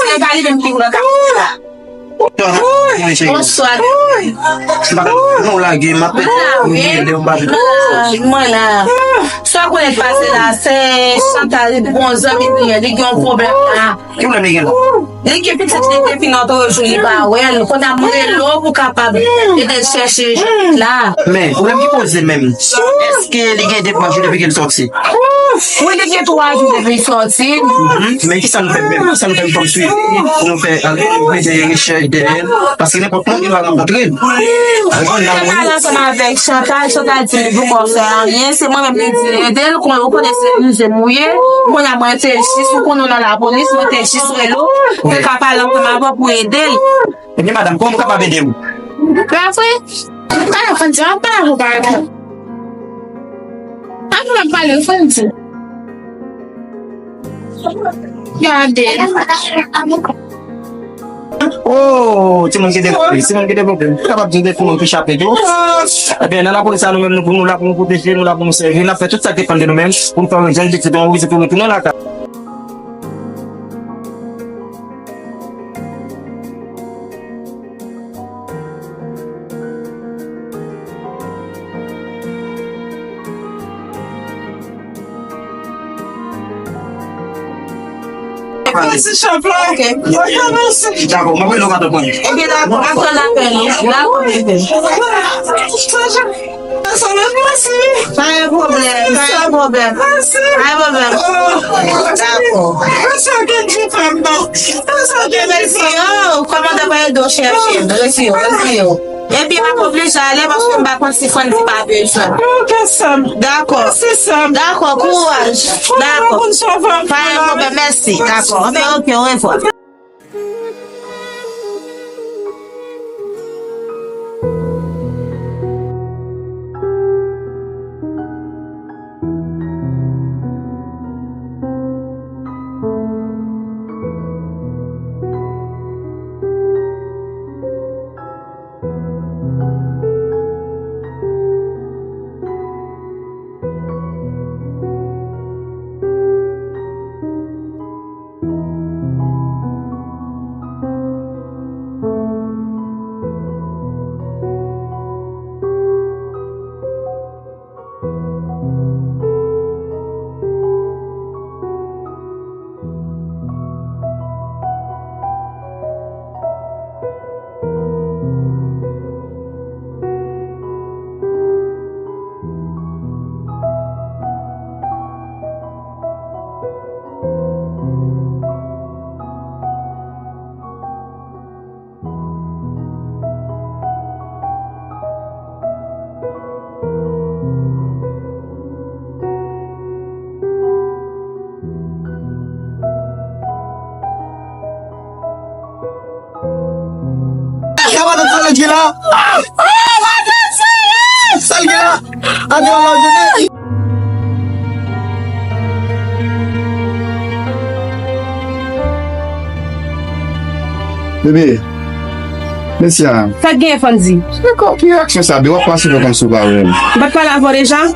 Se pa li menm ki pran kafou la. Bonswa. M pa ka, non, lage, m ap, m ap ede w, m pa. Mwen la, mwen la. Sa w konnen k pase la, se Chantal, bon zanmi li, li gen yon pwoblèm la. Ki pwoblèm li gen la? Li gen pitit li depi nan twa jou li pa wè l. Kounye a m rele w pou kapab ede l chèche pitit la. Men, pwoblèm ki poze menm, èske li gen de twa jou depi ke l sòti? Wi, li gen twa jou depi l sòti. Mhm. Men kisa nou fè menm? Kisa nou fè kòm swivi? Pou nou fè, al, mete rechèch dèyè l? Paske nenpòt moun gen dwa rankontre l. Mwen pale ansanm avèk Chantal, Chantal di li poko fè anyen, se mwen menm ki di l ede l, kon, ou konnen se rize m ou ye, kounye a mwen te jis, ou konnen w nan lapolis, mwen te jis rele w, pou l ka pale ansanm avè w pou ede l. Ebyen, madanm, kòman m kapab ede w? Pa vre? Pale, fò n di, an pale, pale. An nou menm pale, fò n di. Gade. Oh, timoun ki devlope, timoun ki devlope. M kapab di w de timoun ki chape tou. Ebyen, nan lapolis la, nou menm, nou, pou nou la pou nou pwoteje, nou la pou nou sèvi, n ap fè tout sa k depann de nou menm, pou nou fè yon jèn pitit, yon pitit pou retounen lakay. Mèsi, chèf la. Ok. Ok, mèsi. Dakò, mwen rele w madanm mwen. Ebyen, dakò, m ap tann apèl ou. Dakò, bebe. Mèsi. Pa gen pwoblèm, pa gen pwoblèm. Mèsi. Pa gen pwoblèm. Oh. Dakò. Mèsi anpil, ti frè m nan. Mèsi anpil, ti frè m nan. Mèsi, oh, kòmandan pa ede w chèche m. Mèsi, mèsi. Epi m ap oblije ale paske m pa konn si Frandy pa bezwen m. Ok, sè m. Dakò. Mèsi, sè m. Dakò, kouraj. Dakò. Pa gen pwoblèm, mèsi. Dakò. Ok, ok, orevwa. Sa l gen la? Antre nan lòj li. Bebe, mesye a. Sa k genyen, Fondy? Se kò, ki reyaksyon sa, Bebe? W ap pase fè kòmsi w pa wè m. M pa t pale avè w deja? Wi,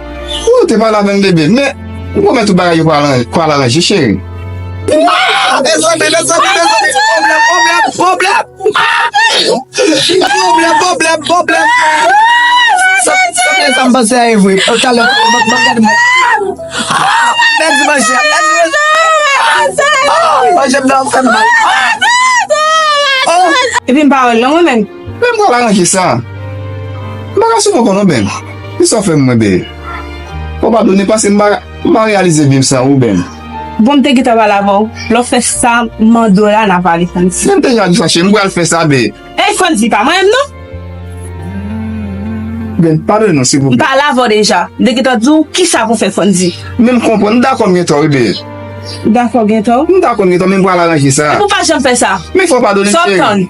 w te pale avè m, Bebe, men ou pwomèt tout bagay yo pral, pral aranje, cheri. Mezanmi, mezanmi, mezanmi, pwoblèm, pwoblèm, pwoblèm. Pwoblèm, pwoblèm, pwoblèm. Sa, sa fè sa m panse a evre. Talè, ban m gade mwen. Pèdi manje, pèdi manje. Manje m nan fè m mal. Epi m pa wè l non, mwen menm. Men m pral aranje sa. M pa ka sou poko non, Ben. Kisa w fè m, mwen, Ben? Fò w padone paske m pa, m pa reyalize vi m san ou, Ben. Bon, m te gentan pale avè w. Lè w fè sa m mande w la, n a pale, Fondy. Men m te gentan di sa, cheri, m pral fè sa, Ben. Ey, Fondy, pa manyen m non. Ben, padone non, silvouplè. M pale avè w deja. M te gentan di w kisa pou fè, Fondy. Men m konprann, m dakò m gen tò, wi, Ben. Dakò gen tò? M dakò m gen tò, men m pral aranje sa. Epi w pa janm fè sa. Men fò w padone m, cheri. Sa w ap tann?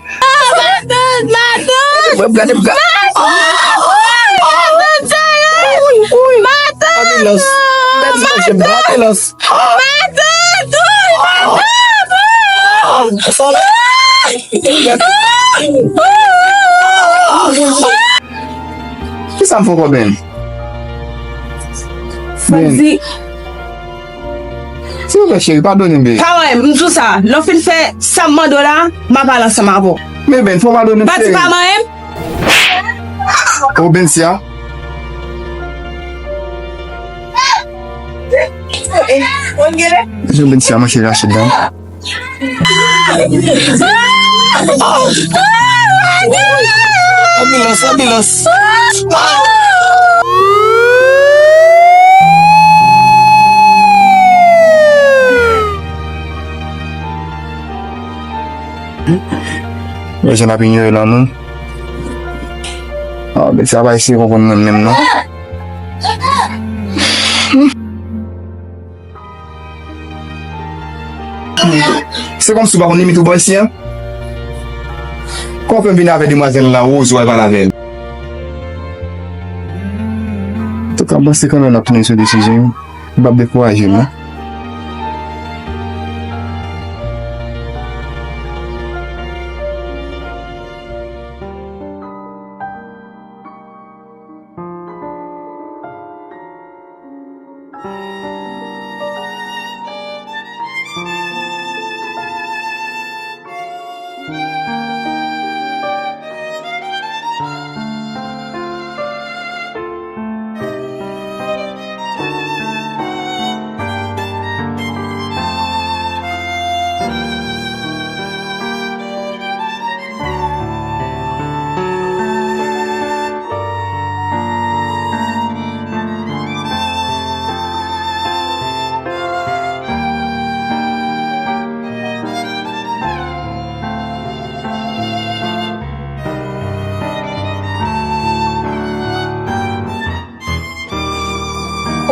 Matant, matant! Gade, gade. Matant! Matant! Ambulans. Pèdi manje m nan, ambulans. Matant! Matant! Kisa m fè w, Ben? Fondy. Silvouplè, cheri, padone m, Ben. Pa wè m, m di w sa. Lè w fin fè sa m mande w la, m a pale ansanm avè w. Men, Ben, fò w padone m, cheri. M pa di pa manyen m. O, Bensia. Jan Bensia manche Rachid la. Anbilans, anbilans. Yo, jan ap inyore lanmou. Ah, Bensia pa eseye konprann mwen menm non. Se kòmsi w pa konn limit ou bò isi an? Kòman w fè vin avè demwazèl la, Rose, w al pale avè l? Antouka, m panse kanmenm n ap tounen sou desizyon, m p ap dekouraje m non.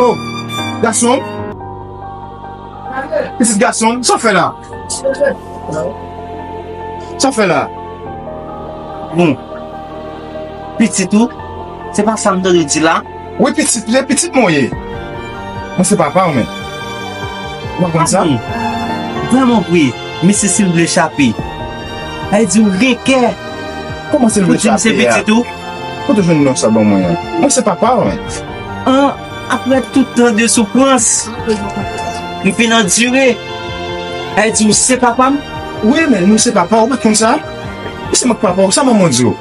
Oh, gason! Pitit gason, sa w fè la? Sa w fè la? Bon, pitit ou, se pa sa m tande di la? Wi, pitit, se pitit mwen w ye. Mwen se papa w, men. Ou pa konn sa? Patwon, vrèman vre, mesye, si l vle chape, sa vle di ou gen kè. Kòman si l vle chape a? Pou di m se pitit ou? Kote w jwenn non sa ban mwen an? Mwen se papa w, men. An, apre tout tan de soufrans, m fin andire. Sa vle di ou se papa m? Wi, men nou se papa w, ou pa t konn sa? Ou se mwen k papa w, sa manman w di w?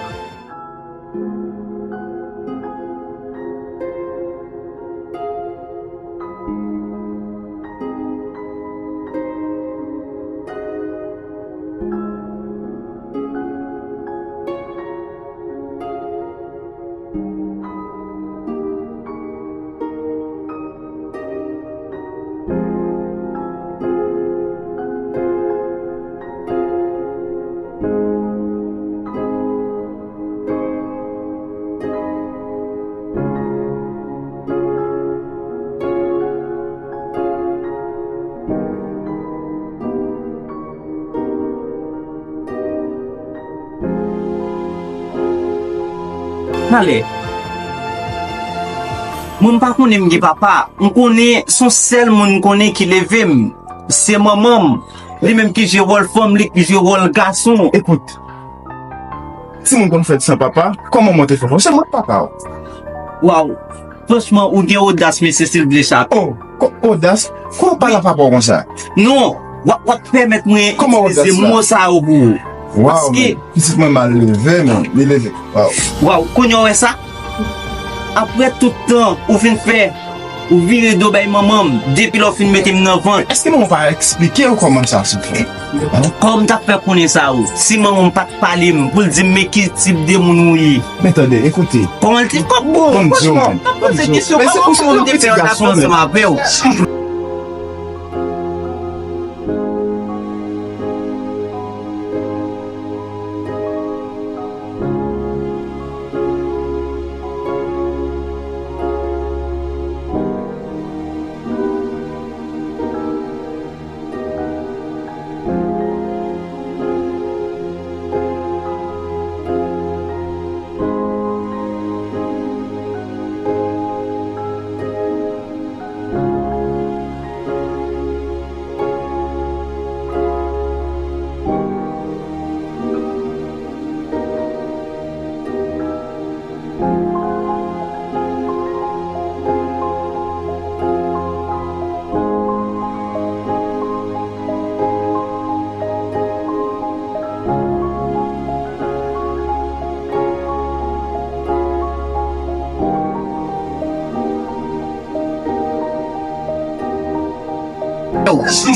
Talè. Mwen, m pa konnen m gen papa. M konnen se yon sèl moun m konnen ki leve m. Se manman m. Li menm ki jwe wòl fanm, li ki jwe wòl gason. Ekout, timoun konn fèt san papa, kòman mwen te fè fò? Se mwen k papa w. Waw. Franchman, ou gen odas, mesye Silvye Chape. Oh, ko-, odas? Kòman w pale a papa w konsa? Non, w ap, w ap pèmèt mwen itilize mo sa yo pou ou. Waw, men pitit mwen mal leve, men li leve. Waw. Waw, kounye a w wè sa? Apre tout tan ou fin fè, ou vire do bay manman m, depi lè w fin mete m nan vant. Èske manman w pa eksplike w kòman sa se fè? Kòman m t ap fè konnen sa ou? Si manman m pa t pale m pou l di m men ki tip de moun ou ye. Men tande, ekoute. Kòman l te, kòman, bon, franchman, m ap poze kesyon, kòman ou te fè yo t ap ansanm avè w?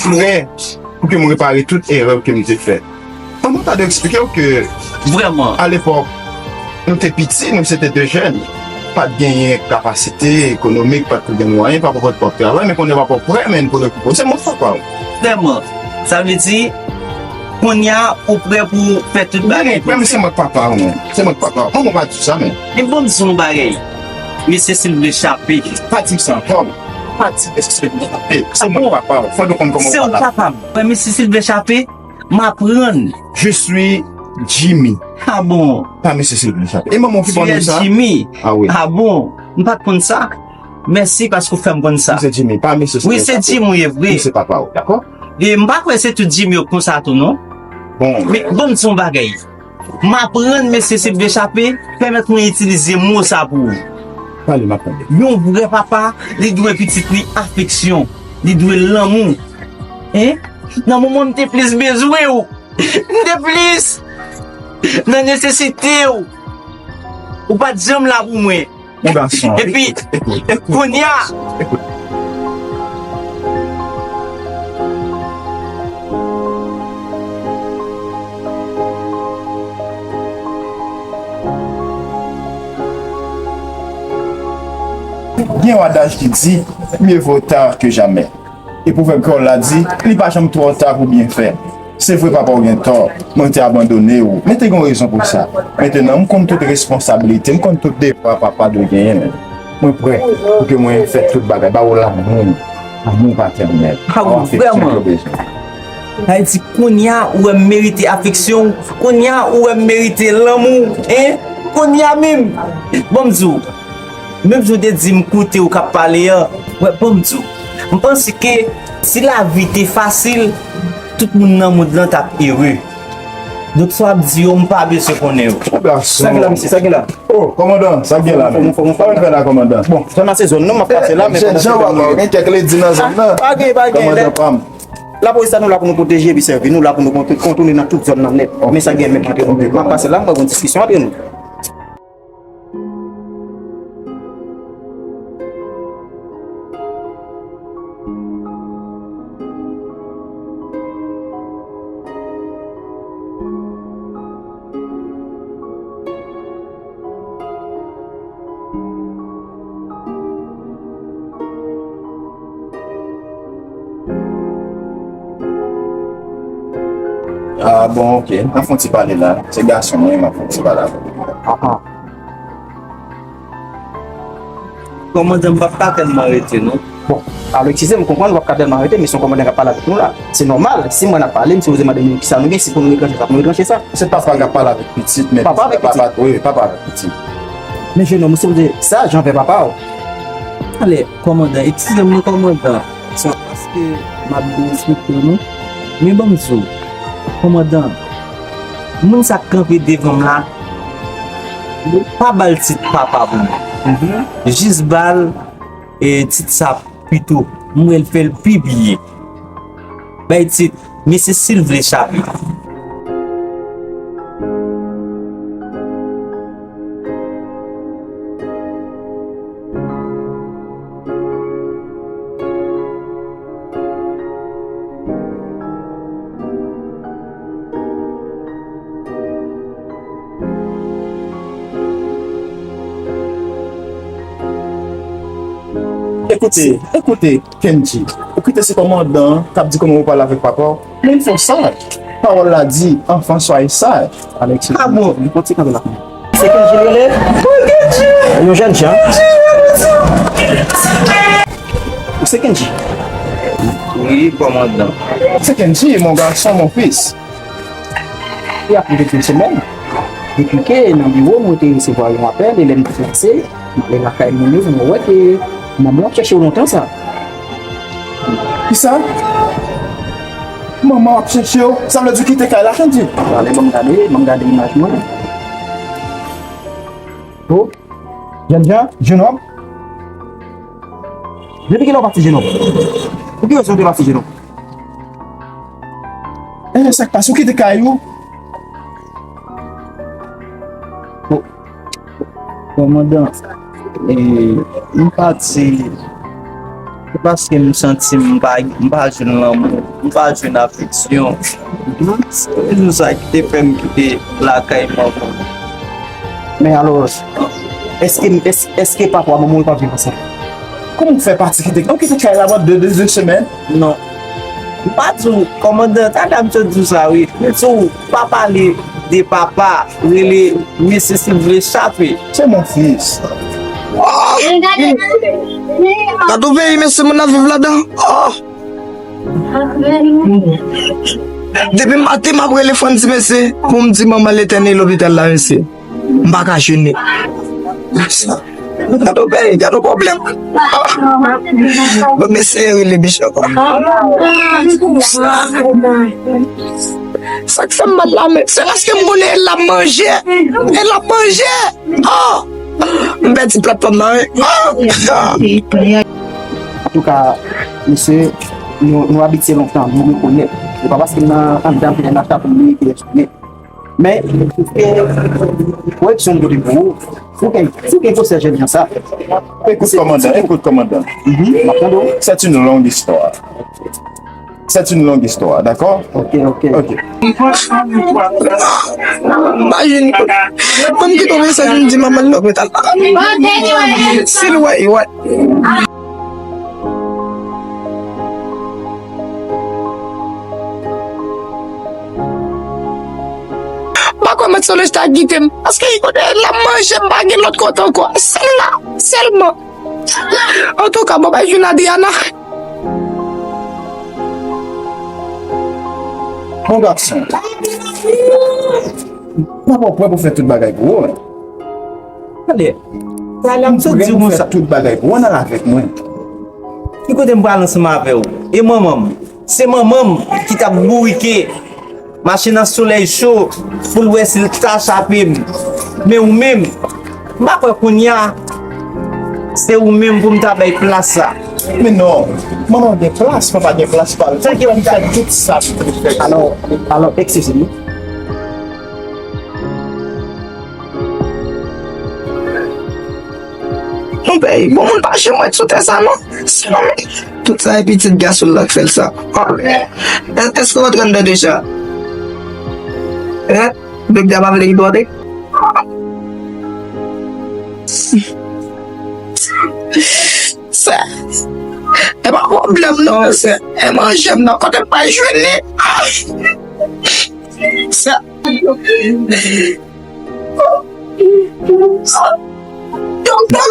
M prè pou ke m repare tout erè ke m te fè. Manman ta dwe eksplike w ke, vrèman, alepòk, nou te piti, nou se te de jèn. Pa t genyen kapasite ekonomik, pa t gen mwayen, papa w pa t pwòp travay, men kounye a papa w prè, men pou l okipe w. Se mwen k papa w. Vrèman, sa vle di, kounye a, ou prè pou fè tout bagay pou... Prè, men se mwen k papa w, men. Se mwen k papa w. Manman w pa di sa, men. E bon, m di w yon bagay. Mesye Silvye Chape. Pa di m sa ankò, men. Pa di m Mesye Silvye Chape. Se mwen k papa w. Fò nou konn kòman w pale. Se ou papa m. Mesye Silvye Chape. M aprann. Je suis Jimmy. Ah bon? Pa Mesye Silvye Chape. E manman w ki ba w non sa? Tu es Jimmy. Ah wi. Ah bon? M pa t konn sa. Mèsi paske w fè m konn sa. Wi, se Jimmy, pa Mesye Silvye Chape. Wi, se Jimmy w ye vre. Wi, se papa w, dakò? E m pa kwè se tout Jimmy yo konsa tou, non. Bon. Men, bon, m di yon bagay. M aprann Mesye Silvye Chape, pèmèt mwen itilize mo sa pou ou. Pale, m ap tande. Yon vrè papa, li dwe pitit li afeksyon. Li dwe lanmou. Hein? Nan moman m te plis bezwen w, m te plis nan nesesite w, ou pa t janm la pou mwen. Mon gason, epi, ekout, ekout, kounye a, ekout. Gen yon adaj ki di, mieux vaut tard que jamais. E pwovèb kreyòl la di, li pa janm twò ta pou byen fè. Se vre, papa w gen tò, mwen te abandone w, men te gen yon rezon pou sa. Mentenan, m konn tout responsablite, m konn tout devwa papa dwe genyen, men mwen prè pou ke mwen fè tout bagay, ba w lanmou, lanmou patènèl, afeksyon ke w bezwen. Sa vle di, kounye a, ou wè m merite afeksyon w, kounye a, ou wè m merite lanmou, hein? Kounye a menm, bon, m di w, menm jan w te di m koute w k ap pale an, wè, bon, m di w, m panse ke si lavi te fasil, tout moun nan mond lan t ap ere. Donk, sa w ap di yo, m pa bezwen konnen yo. Sa gen la, mesye, sa gen la? Oh, kòmandan, sa gen la, men? Sa w fè la, kòmandan? Bon, zòn nan se zòn nou, m ap pase la, men... Jan w ap gen kèk ledi nan zòn nan. Pa gen, pa gen. Kòmandan pa m. Lapolis la, nou la pou nou pwoteje epi sèvi, nou la pou nou kontwole, kontwole nan tout zòn nan nèt. Men sa gen menm antre nou. M ap pase la, m pral gen yon diskisyon antre nou. Ah, bon, ok. N ap fè yon ti pale la. Se gason mwen, m ap fè yon ti pale avè w. Ah, ah. Kòmandan, m p ap ka tèlman rete, non. Bon, alò, eskize m, m konprann ou p ap ka tèlman rete, men se yon kòmandan k ap pale avèk nou la. Se nòmal, si mwen ap pale, m sipoze mande nou kisa nou gen, si pou nou retranche sa, pou nou retranche sa. Se papa k ap pale avèk pitit, men papa avèk pitit. Wi, papa avèk pitit. Men jenòm, ou sipoze saj anvè papa w. Ale, kòmandan, eskize m wi, kòmandan. Se pa paske m ap derespekte w non. Men ban m di w, kòmandan, moun sa k kanpe devan m la, pa ba l tit papa pou mwen. Jis ba l, e, tit sa pito. Mwen, l fè l pi byen. Bay tit, mesye, si l vle chape. Ekoute, ekoute, Kendji, ou kite se kòmandan k ap di kòman ou pale avèk papa w. Men fò saj. Pawòl la di, enfant, soyez sage. Alèk se... Ah bon? Li konn ti kanpe la. Se Kendji l rele? Wi, Kendji. Yon jèn jan. Ou se Kendji? Wi, kòmandan. Se Kendji, mon garçon, mon fils. E ap rive yon semèn, depi ke nan biwo, mwen te resevwa yon apèl, e lè m deplase, m ale lakay moun yo, mwen wè ke manman w ap chèche w lontan sa. Kisa? Manman w ap chèche w? Sa vle di w kite kay la, Kendji? Ale, ban m gade, ban m gade imaj mwen. Oh, jènjan, jenòm. Depi kilè w pati, jenòm? Pou ki rezon w te pati, jenòm? Eh, sa k pase? Ou kite kay ou? Ko-, kòmandan, eh, m pati, se paske m santi m pa, m pa jwenn lanmou, m pa jwenn afeksyon. Se rezon sa ki te fè m kite lakay manman m. Men alò, èske, èske, èske papa w ak manman w pa viv ansanm? Kòman w fè pati kite, ou kite kay la pandan de, de, de semèn? Non. M pa di w, kòmandan, tande m sot di w sa, wi. Men si w pa pale de papa, rele mesye si l vle chape. Se mon fils. Gade yon peyi, mesye, moun ap viv ladan. Oh! Depi maten, m ap rele Frandy, mesye, pou m di manman l etène lopital la, mesye. M pa ka jwenn li. Gade yon peyi, gade yon pwoblèm. Ah! Bon, m eseye rele Mich ankò. Sa k fè m mal la, men se paske m konnen l ap manje. L ap manje. Oh! M pèdi platfòm nan, wi. Oh! Antouka, mesye, nou, nou abitye lontan, nou rekonèt. Se pa paske m nan anndan m fè Nacha pou m bliye kilès nou ye. Men, koreksyon m pote pou ou, si w gen, si w gen gwosè jènjan sa. Écoute, commandant, écoute, commandant. Mhm, m ap tande w. C'est une longue histoire. C'est une longue histoire, d'accord? Ok, ok. Ok. Imajine, mwen ki tonbe sa, m di manman l lopital. Si l wè, wè. M pa kwè Mèt Solanj ta kite m, paske li konnen l ap manje m, pa gen lòt kote ankò. Sèl la, sèlman. Antouka, bon, bay jwenn Adriana. Bon gason. Papa w prè pou fè tout bagay pou ou, men. Tande, talè m sot di w konsa. Tout bagay pou ou, ann al avèk mwen. Ki kote m pral ansanm avè w? E manman m? Se manman m ki t ap bourike, mache nan solèy cho, pou l wè si l ta chape m. Men ou menm, m pa kwè kounye a, se ou menm pou m ta bay plas sa. Men non, manman gen plas, papa gen plas pa l. Sa ki pou m fè tout sa pou l fè. Alò, alò, eskize m. Monpè, bon moun pa janm wè sou tè sa non. Tout sa e pitit gason l la k fè l sa. È-, èske w antre anndan deja? Hein? Bèk dam ap vle ki bòde? Sè, e pa pwoblèm non, sè. E manje m nan, kote m pral jwenn li? Sè. Doktè, doktè,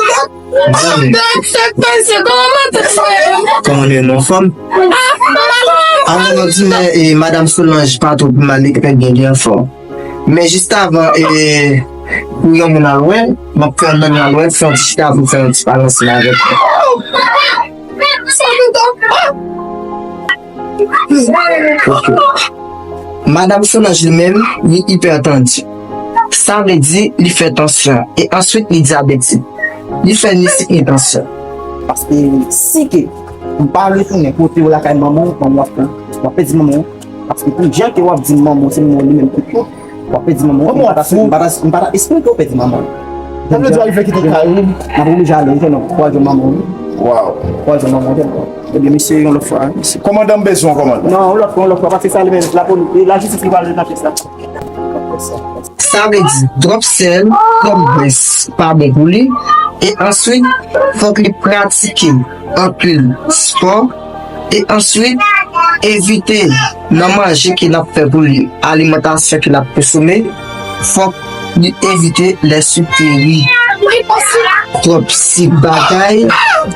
sa k pase? Kòman maten sa ye? Kòman nou ye, nou anfòm? Ah, malad. Avan nou di, men, e, Madam Solange pa twò pi mal, li trè byen, li anfòm. Men jis avan, e, pou yon moun al wè, m ap fè yon moun al wè, fè yon ti chita pou fè yon ti pale ansanm avèk mwen. Ok. Madanm Solange li menm, li ipètann. Sa vle di, li fè tansyon. E answit, li dyabetik. Li fè ni sik ni tansyon. Paske si ke ou pa retounen kote w lakay manman w, manman w ap pran. W ap pèdi manman w. Paske pou jan ke w ap di manman w, se manman w li menm ki tout. W ap pèdi manman w. Manman w ap fou. M pa ta, m pa ta espere ke w pèdi manman w. Sa vle di w rive kite kay ou? M ap oblije ale, wi, non. Pou al jwenn manman w, wi. Waw. Pou al jwenn manman w, wi. Ebyen, mesye, yon lòt fwa, mesye. Kòmandan, m bezwen w, kòmandan. Non, yon lòt fwa, yon lòt fwa, paske sa li menm, lapolis, lajistis ki pral jwenn nan pyès la. Sa vle di, twòp sèl, twòp grès, pa bon pou li. E answit, fòk li pratike anpil spò. E answit, evite nan manje ke n ap fè pou li, alimantasyon ke l ap konsome, fòk li evite lè sik ke ri, twòp sik bagay,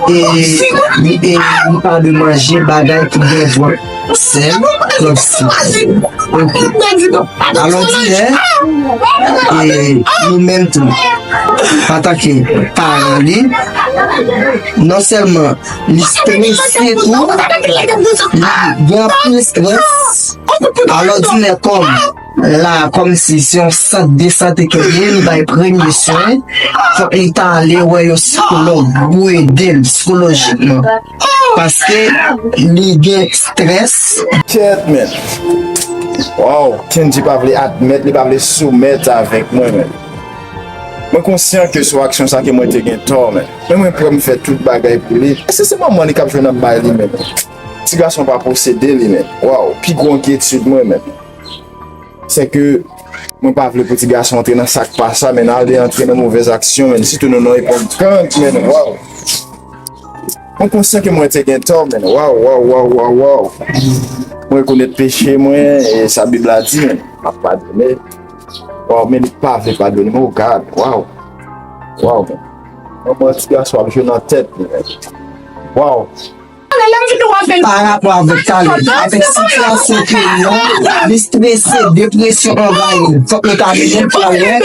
e li, e li pa dwe manje bagay ki gen twòp sèl, twòp sik. Ok. Alò, dilè, e nou menm tou, antanke paran li, non sèlman li strese tou, li gen anpil strès. Alò, dilè, kòm la, kòmsi se yon sant de sante ke li ye, li bay premye swen, fòk li ta ale wè yon sikològ pou ede l sikolojikman. Paske li gen strès. Kèt, men. Waw, Kendy pa vle admèt, li pa vle soumèt avèk mwen, men. Mwen konsyan ke sou aksyon sa ke mwen te gen tò, men. Men mwen prè m fè tout bagay pou li. Èske se manman li k ap jwenn ap bay li, men? Ti gason pa posede li, men. Waw, pi gwo enkyetid mwen, men. Se ke mwen pa vle pou ti gason antre nan sa k pa sa, men ale antre nan movèz aksyon, men sitou nou nan epòk gang, men waw. Mwen konsyan ke mwen te gen tò, men waw, waw, waw, waw, waw. Mwen rekonèt peche mwen, e sa Bib la di, men m ap padone. Waw, men li pa vle padone, men oh God, waw. Waw, men. Manman ti gason ap jwe nan tèt li, men. Waw. Parapò avèk talè, avèk sitiyasyon ke li an, li strese, depresyon anvayi l. Fòk nou ta vin pran yon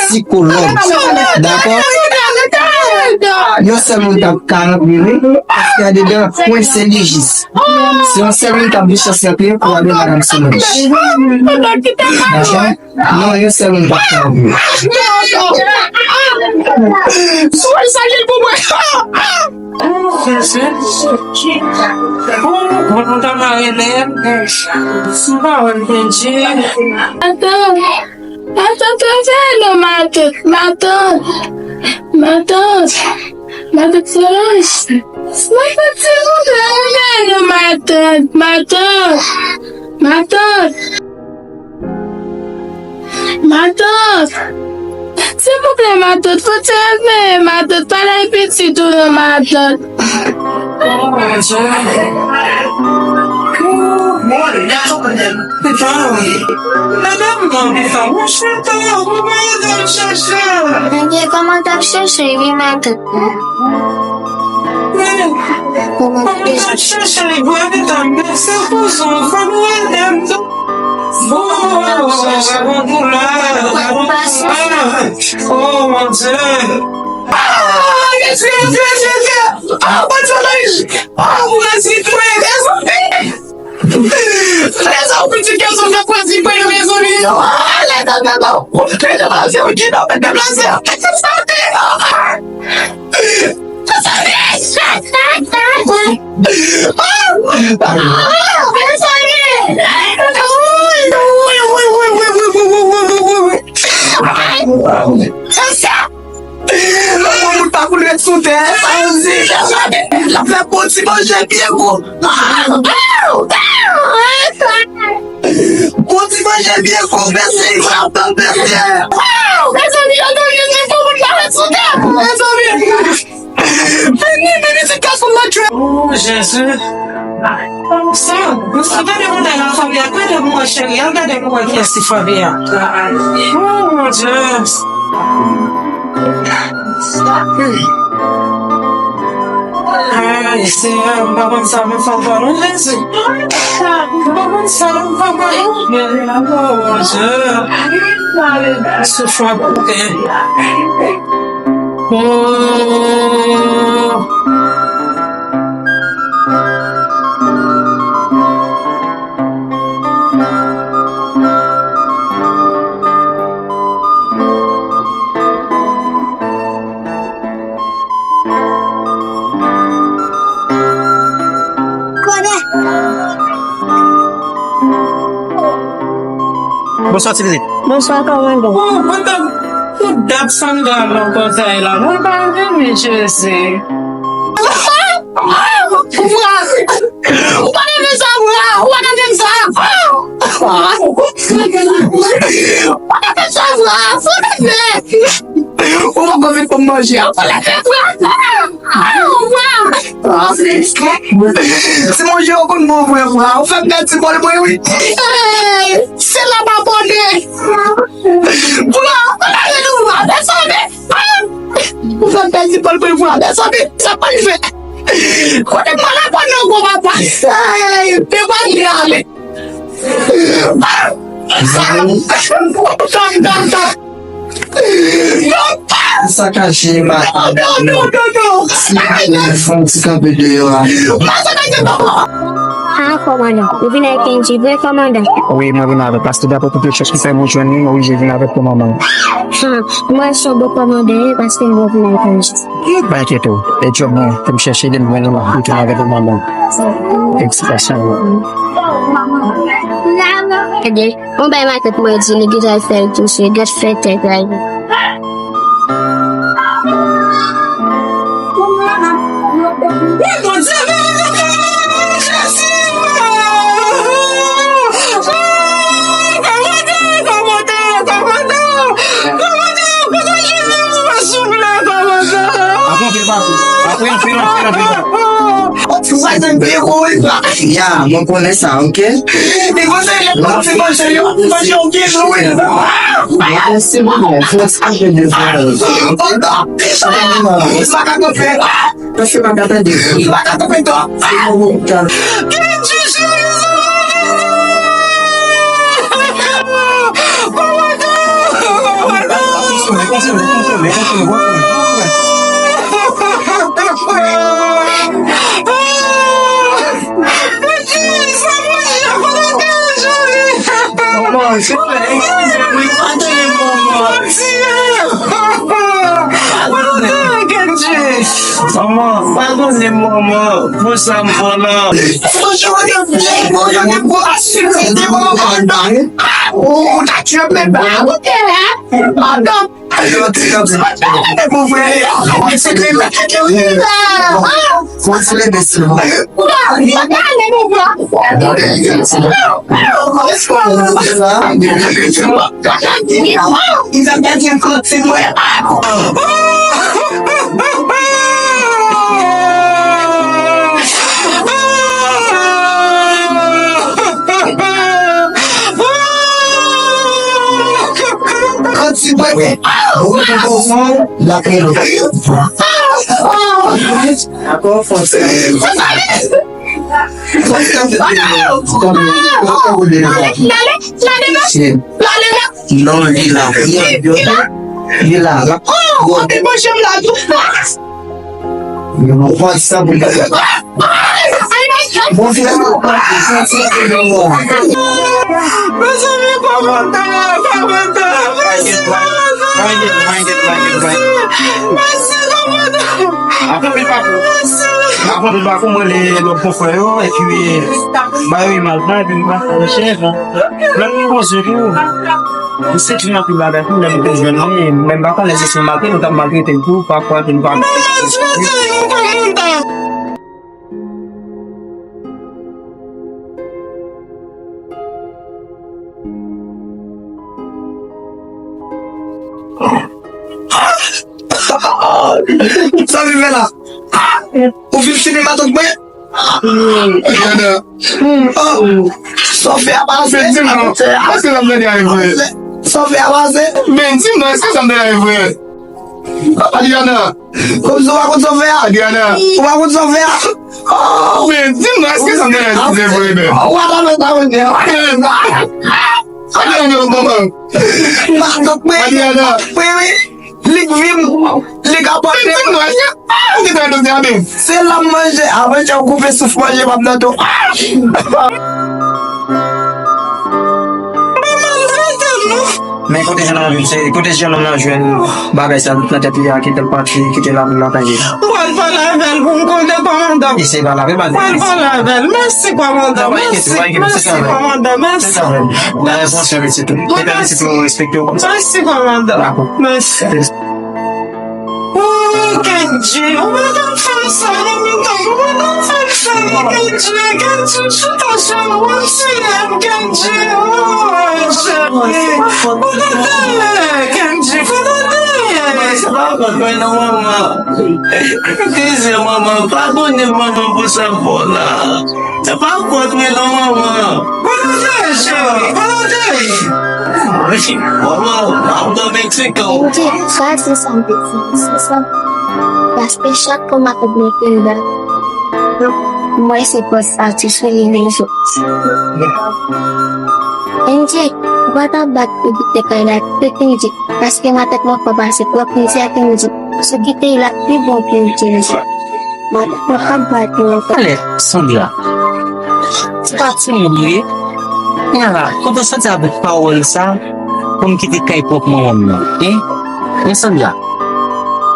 sikològ. Dakò? Yon sèl moun k ap ka rantre, wi, paske andedan kwen se li jis. Se yon sèl moun k ap gen chans rantre pou ale madanm Solange. Dakò? Non, yon sèl moun pa t ka ouvri. Sou wè sa ye pou mwen. Oh, Jezi. Oh, bon, nou ta mare lè. Sou pawòl Bondye. Matant, matant, reveye non, matant, matant, matant, matant Solange. Matant, silvouplè, reveye non, matant, matant, matant. Matant! Silvouplè, matant, fò ti reveye, matant, pale ak pitit ou non, matant. Oh, mon Dieu. Oh, mon Dieu. Madanm nan, mwen chita, mwen ede m chèche. Mwen gen kòman t ap chèche, wi, matant. Kòman t ap chèche, wi, matant, men se pou zon, fò nou ede m tou. Oh, oh, oh, oh, oh, mon Dieu. Ah, Jezi, Jezi, Jezi. Ah, Bondye, ah, mwen si tou, mezanmi. Mezanmi, pitit gason nan kwè si mwen, mezanmi. Ah, lè nan, nan, nan. Mezanmi, mezanmi, mezanmi. Moun pa koule sou tè. Sa yo di, l ap fè bon ti manje byen gwo. Bon ti manje byen gwo, mesye, l ap fè mesye. Mezanmi, yo, yo, yo, yo, fò moun la ret sou tè. Mezanmi. Vini, vini, ti gason nan tchwe. Oh, Jezi. Sa, sa pa de monte nan fanmi a, gade pou mwen, cheri, al gade pou mwen kiyès ki fanmi a. Oh, mon Dieu. Ay, Senyè, m pa konn sa pou m fè ankò non, Jezi. M pa konn sa pou m fè ankò non. Oh, mon Dieu. Souf mwen koute. Oh. Bonswa, ti pitit. Bonswa, kòmandan. Oh, pandan pou dat sandal nan kòtay la, mwen pa renmen Jezi. Ou pa renmen sa, bra? Ou pa renmen sa? Ou pa renmen sa, bra? Ou pa renmen? Ou pa konn met pou m manje a. Ti manje yo konn bon vre, vre. Ou fè m pèdi bòl mwen, wi. Se la m abòne. Vre, ou fè m pèdi bòl mwen, vre. Mèzanmi, sa pa l fè. Kote m al abòne ankò, papa? Ay, te pa grave. Sa kache, ma. Non, non, non, non. Fè yon ti kanpe deyò a. Ah, kòmandan, ou vin avèk Kendji vre, kòmandan? Wi, mwen vin avèk pastè Dapo pou kèk chans ki fè mwen jwenn li, mwen oblije vin avèk pou manman. Ah, mwen se yon bon kòmandan, wi, paske mwen vin avèk Kendji. Pa enkyete w. E djòb mwen, pou m chèche li, m jwenn li, m ap retounen avèk li manman. Felisitasyon. Ebyen, yon bay maket mwen di li, ki jal fè l touche, gèt fè tèt la. Wi, Bondye, Jezi! Kòmandan, kòmandan, kòmandan, kòmandan, kòmandan, souple, kòmandan. Apre anpil pase. Apre anpil, anpil, anpil pase. Ou ti vwazen byen kouri la. Ya, mwen konnen sa, oke? Li konn se lè pati manje yo, manje yo byen lwen. Mwen se mwen, fò ti anpil de vwal. Kòmandan, sa ka kanpe. Paske m ap tande. M pa ka kanpe twòp. Bondye Jezi! Kòmandan! Kòmandan! Bondye! Manman, silvouplè, eskize m, wi, padone m, manman. Bondye! Padone, Kendji. Manman, padone m, manman, pou sa m fè w la. Bondye, ou te byen, Bondye, ou te byen, ou ta tchwe, men pa kote la. Padon. Mwen se te mèt yo ye la. Mwen se le bèsi mwen. Kanti bwè, bwè. Ou konn konprann, la kreye. Dakò, fò se. Fò se kanti bwè. Non, li la. Li la. Li la. Mezanmi, kòmandan, kòmandan, mèsi, kòmandan. Mèsi, kòmandan. Avan m pako, avan m pako, mwen rele lòt konfrè yo, epi ba yo imaj lan, epi m pral fè rechèch lan. Lè m poze tou. M se ti nan pi bagay tou, lè m te jwenn li, men m pa konnen si se maltrete, nou t ap maltrete l tou, pafwa tou nou pa. Sa vin fè la? Ou vin fini matant mwen? Yana. Oh, sa w fè a pa ase. Men di m non, èske sa m tande a e vre? Sa w fè a pa ase. Men di m non, èske sa m tande a e vre? Papa Yana. Kòmsi w pa konn sa w fè a? Yana. Ou pa konn sa w fè a? Oh. Men di m non, èske sa m tande a e vre, men? Ou pa ta fè sa, men. Adriana, manman. Matant mwen. Adriana. Wi, wi. Li k vin, li k apòte. Ou ki fè dosye a, men. Se la m manje. Avan jè ou koupe souf manje, m ap nan tou. Men kote jennonm nan jwenn, se kote jennonm nan jwenn bagay sa nan tèt li a, kite l pati, kite l al lakay li. Mwen pral pale avè l pou m konnen, kòmandan. Eseye pale avè l, pale. Mwen pral pale avè l. Mèsi, kòmandan. Mèsi, mèsi, kòmandan. Mèsi. Mèsi, kòmandan. Mèsi. Oh, Kendji, ou pa t ap fè m sa nan mitan, ou pa t ap fè m sa non, Kendji, Kendji, chita, cheri, w ap tiye m, Kendji, oh, cheri, fò tande, Kendji, fò tande. Se pa fòt mwen non, manman. Eskize, manman, padone m, manman, pou sa m fè w la. Se pa fòt mwen non, manman. Volonte, cheri, volonte. Manman, m ap dòmi ti kan. Sa se sa m te di, se sa. Paske chak fwa m ap mete m dan, mwen se pòs atis ou li menm sou. Kenji, ou pa ta bat pou kite kay la, te Kenji, paske matant mwen fò pase twòp Kenji a Kenji. Si w kite l ap pi bon ke Kenji. Matant mwen p ap bat mwen ankò. Alè, Sandra. Se pa timoun ou ye? Kounye a la, kote w soti avèk pawòl sa pou m kite kay pwòp manman m nan, en? En, Sandra?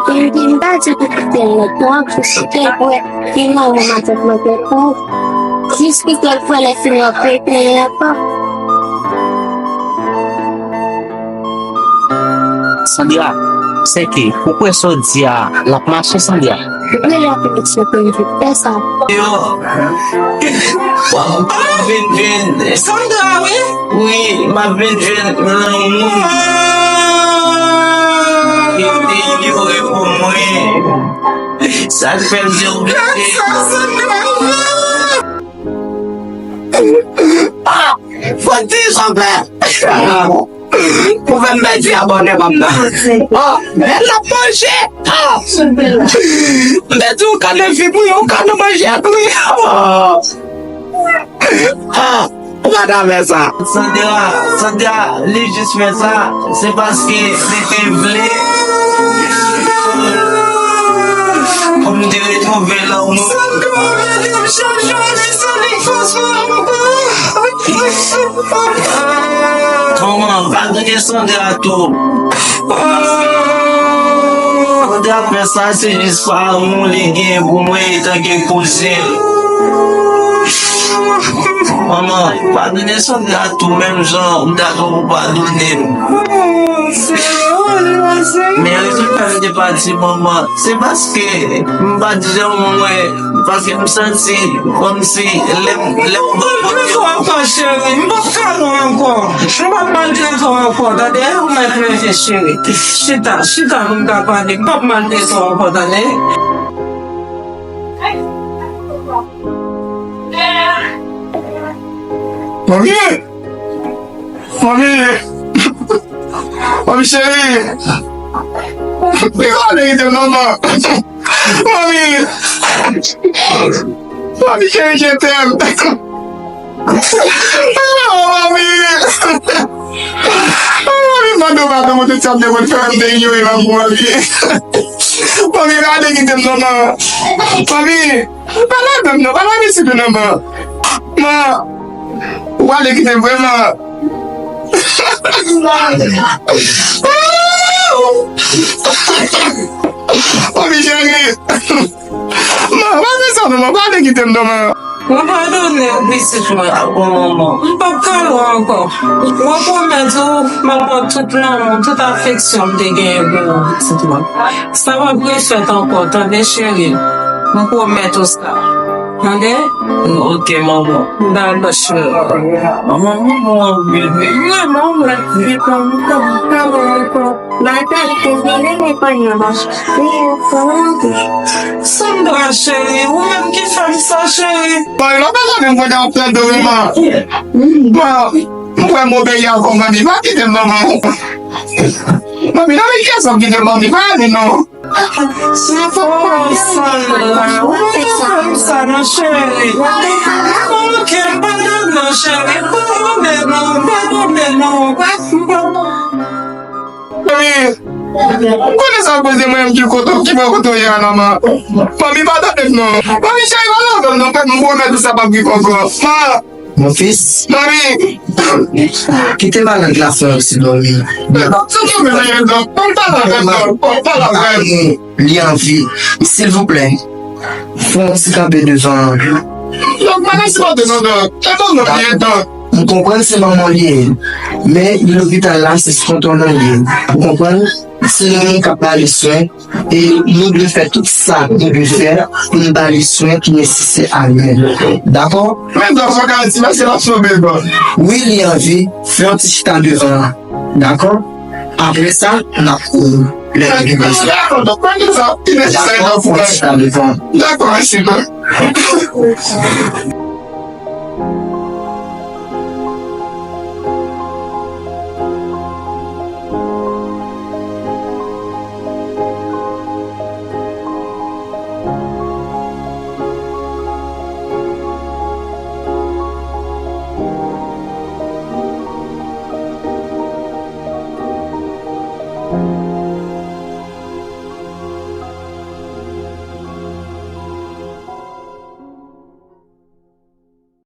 Kenji, m pa di pou kite l nèt non, pou kite l wè ki manman matant mwen te pou. Jis kite l wè lè fini w ap retounen ankò. Sandra, sèke, ou kwè sa w di a, l ap mache, Sandra? Wi, l ap mache, Kenji, fè sa. Yo, w ap vin jwenn. Sandra, wi. Wi, m ap vin jwenn lanmou ki te inyore pou mwen. Sa k fè m te oblije. Gad sa, Sandra. Ah, fò di sa fè. Pou fè m pèdi abòne m nan. Oh, men l ap manje. Ah. M pèdi yon kanè fib, wi, yon kanè manje ak li. Oh. Ah, ou pa ta fè sa. Sandra, Sandra, li jis fè sa, se paske li te vle pou m te retwouve lanmou. Sandra, gade m chanje, li sa li fè sa ankò. Manman, padone Sandra tou. Sandra fè sa, se jis pa amou li gen pou mwen etanke kouzen l. Manman, padone Sandra tou, menm jan m dakò pou padone m. Men rezon k fè m te pati, manman, se paske m pa t janm wè, paske m santi kòmsi lè m, lè m... M p ap maltrete w ankò, cheri, m p ap kalon ankò. M p ap maltrete w ankò, tande? Ou mèt leve, cheri. Chita, chita pou m ka pale. M p ap maltrete w ankò, tande? Manmi! Manmi! Manmi cheri! Manmi, kite m, manman! Manmi! Manmi cheri, je t'aime! Oh, manmi! Oh, manmi, mande w padon pou tout sa m te konn fè, m te inyore lanmou, manmi. Manmi, gade kite m non, man. Manmi, pa la menm non, pa la isit non, man. Man, ou ale kite m vrèman. Manmi cheri. Man, pa fè sa non, man, pa ale kite m non, man. Mwen padone w, pitit mwen. Dakò, manman. M p ap kale w ankò. Mwen pwomèt ou, m ap pran tout lanmou, tout afeksyon m te genyen pou ou, pitit mwen. Sa p ap refèt ankò, tande, cheri? Mwen pwomèt ou sa. Tande? Ok, manman. Dakò, cheri. Manman, mwen bon anpil, wi. Vrèman, mwen di, m p ap kale w ankò. Sandra cheri, ou menm ki fè m sa cheri? Bon, lè w pa janm vin kote w ap tande w, man. Bon, m kwè m obeyi avè w, manmi. Pa kite m, manman. Manmi, non, men kiyès w ap kite m, manmi? Pa ale non. Oh, Sandra, ou menm ki fè m sa. Nan cheri, ok, padon nan cheri, padone nou, padone nou. Mami, konnen sa poze mwen menm ki kote ki bò kote w ye a la, ma. Mami, padone m non. Mami, cheri, pa lave m non, m pwomèt ou sa p ap rive ankò. Ma. Mon fils. Mami. Kite malad la fè yon ti dòmi. Li anvi. Silvouplè. Fè yon ti kanpe devan. M konprann se manman w li ye. Men lopital la se sou kontwòl mwen li ye. Ou konprann? Se yon moun k ap ba li swen. E nou dwe fè tout sa nou dwe fè pou n ba li swen ki nesesè a li menm. Dakò? Men dòk fò ka di mèsi l ap sove kò. Wi, li anvi. Fè yon ti chita devan an. Dakò? Apre sa, n ap kouri lè nou gen bezwen. Dakò, dòk mwen gen sa ki nesesè nan fè. Fè yon ti chita devan an. Dakò, mèsi dòk.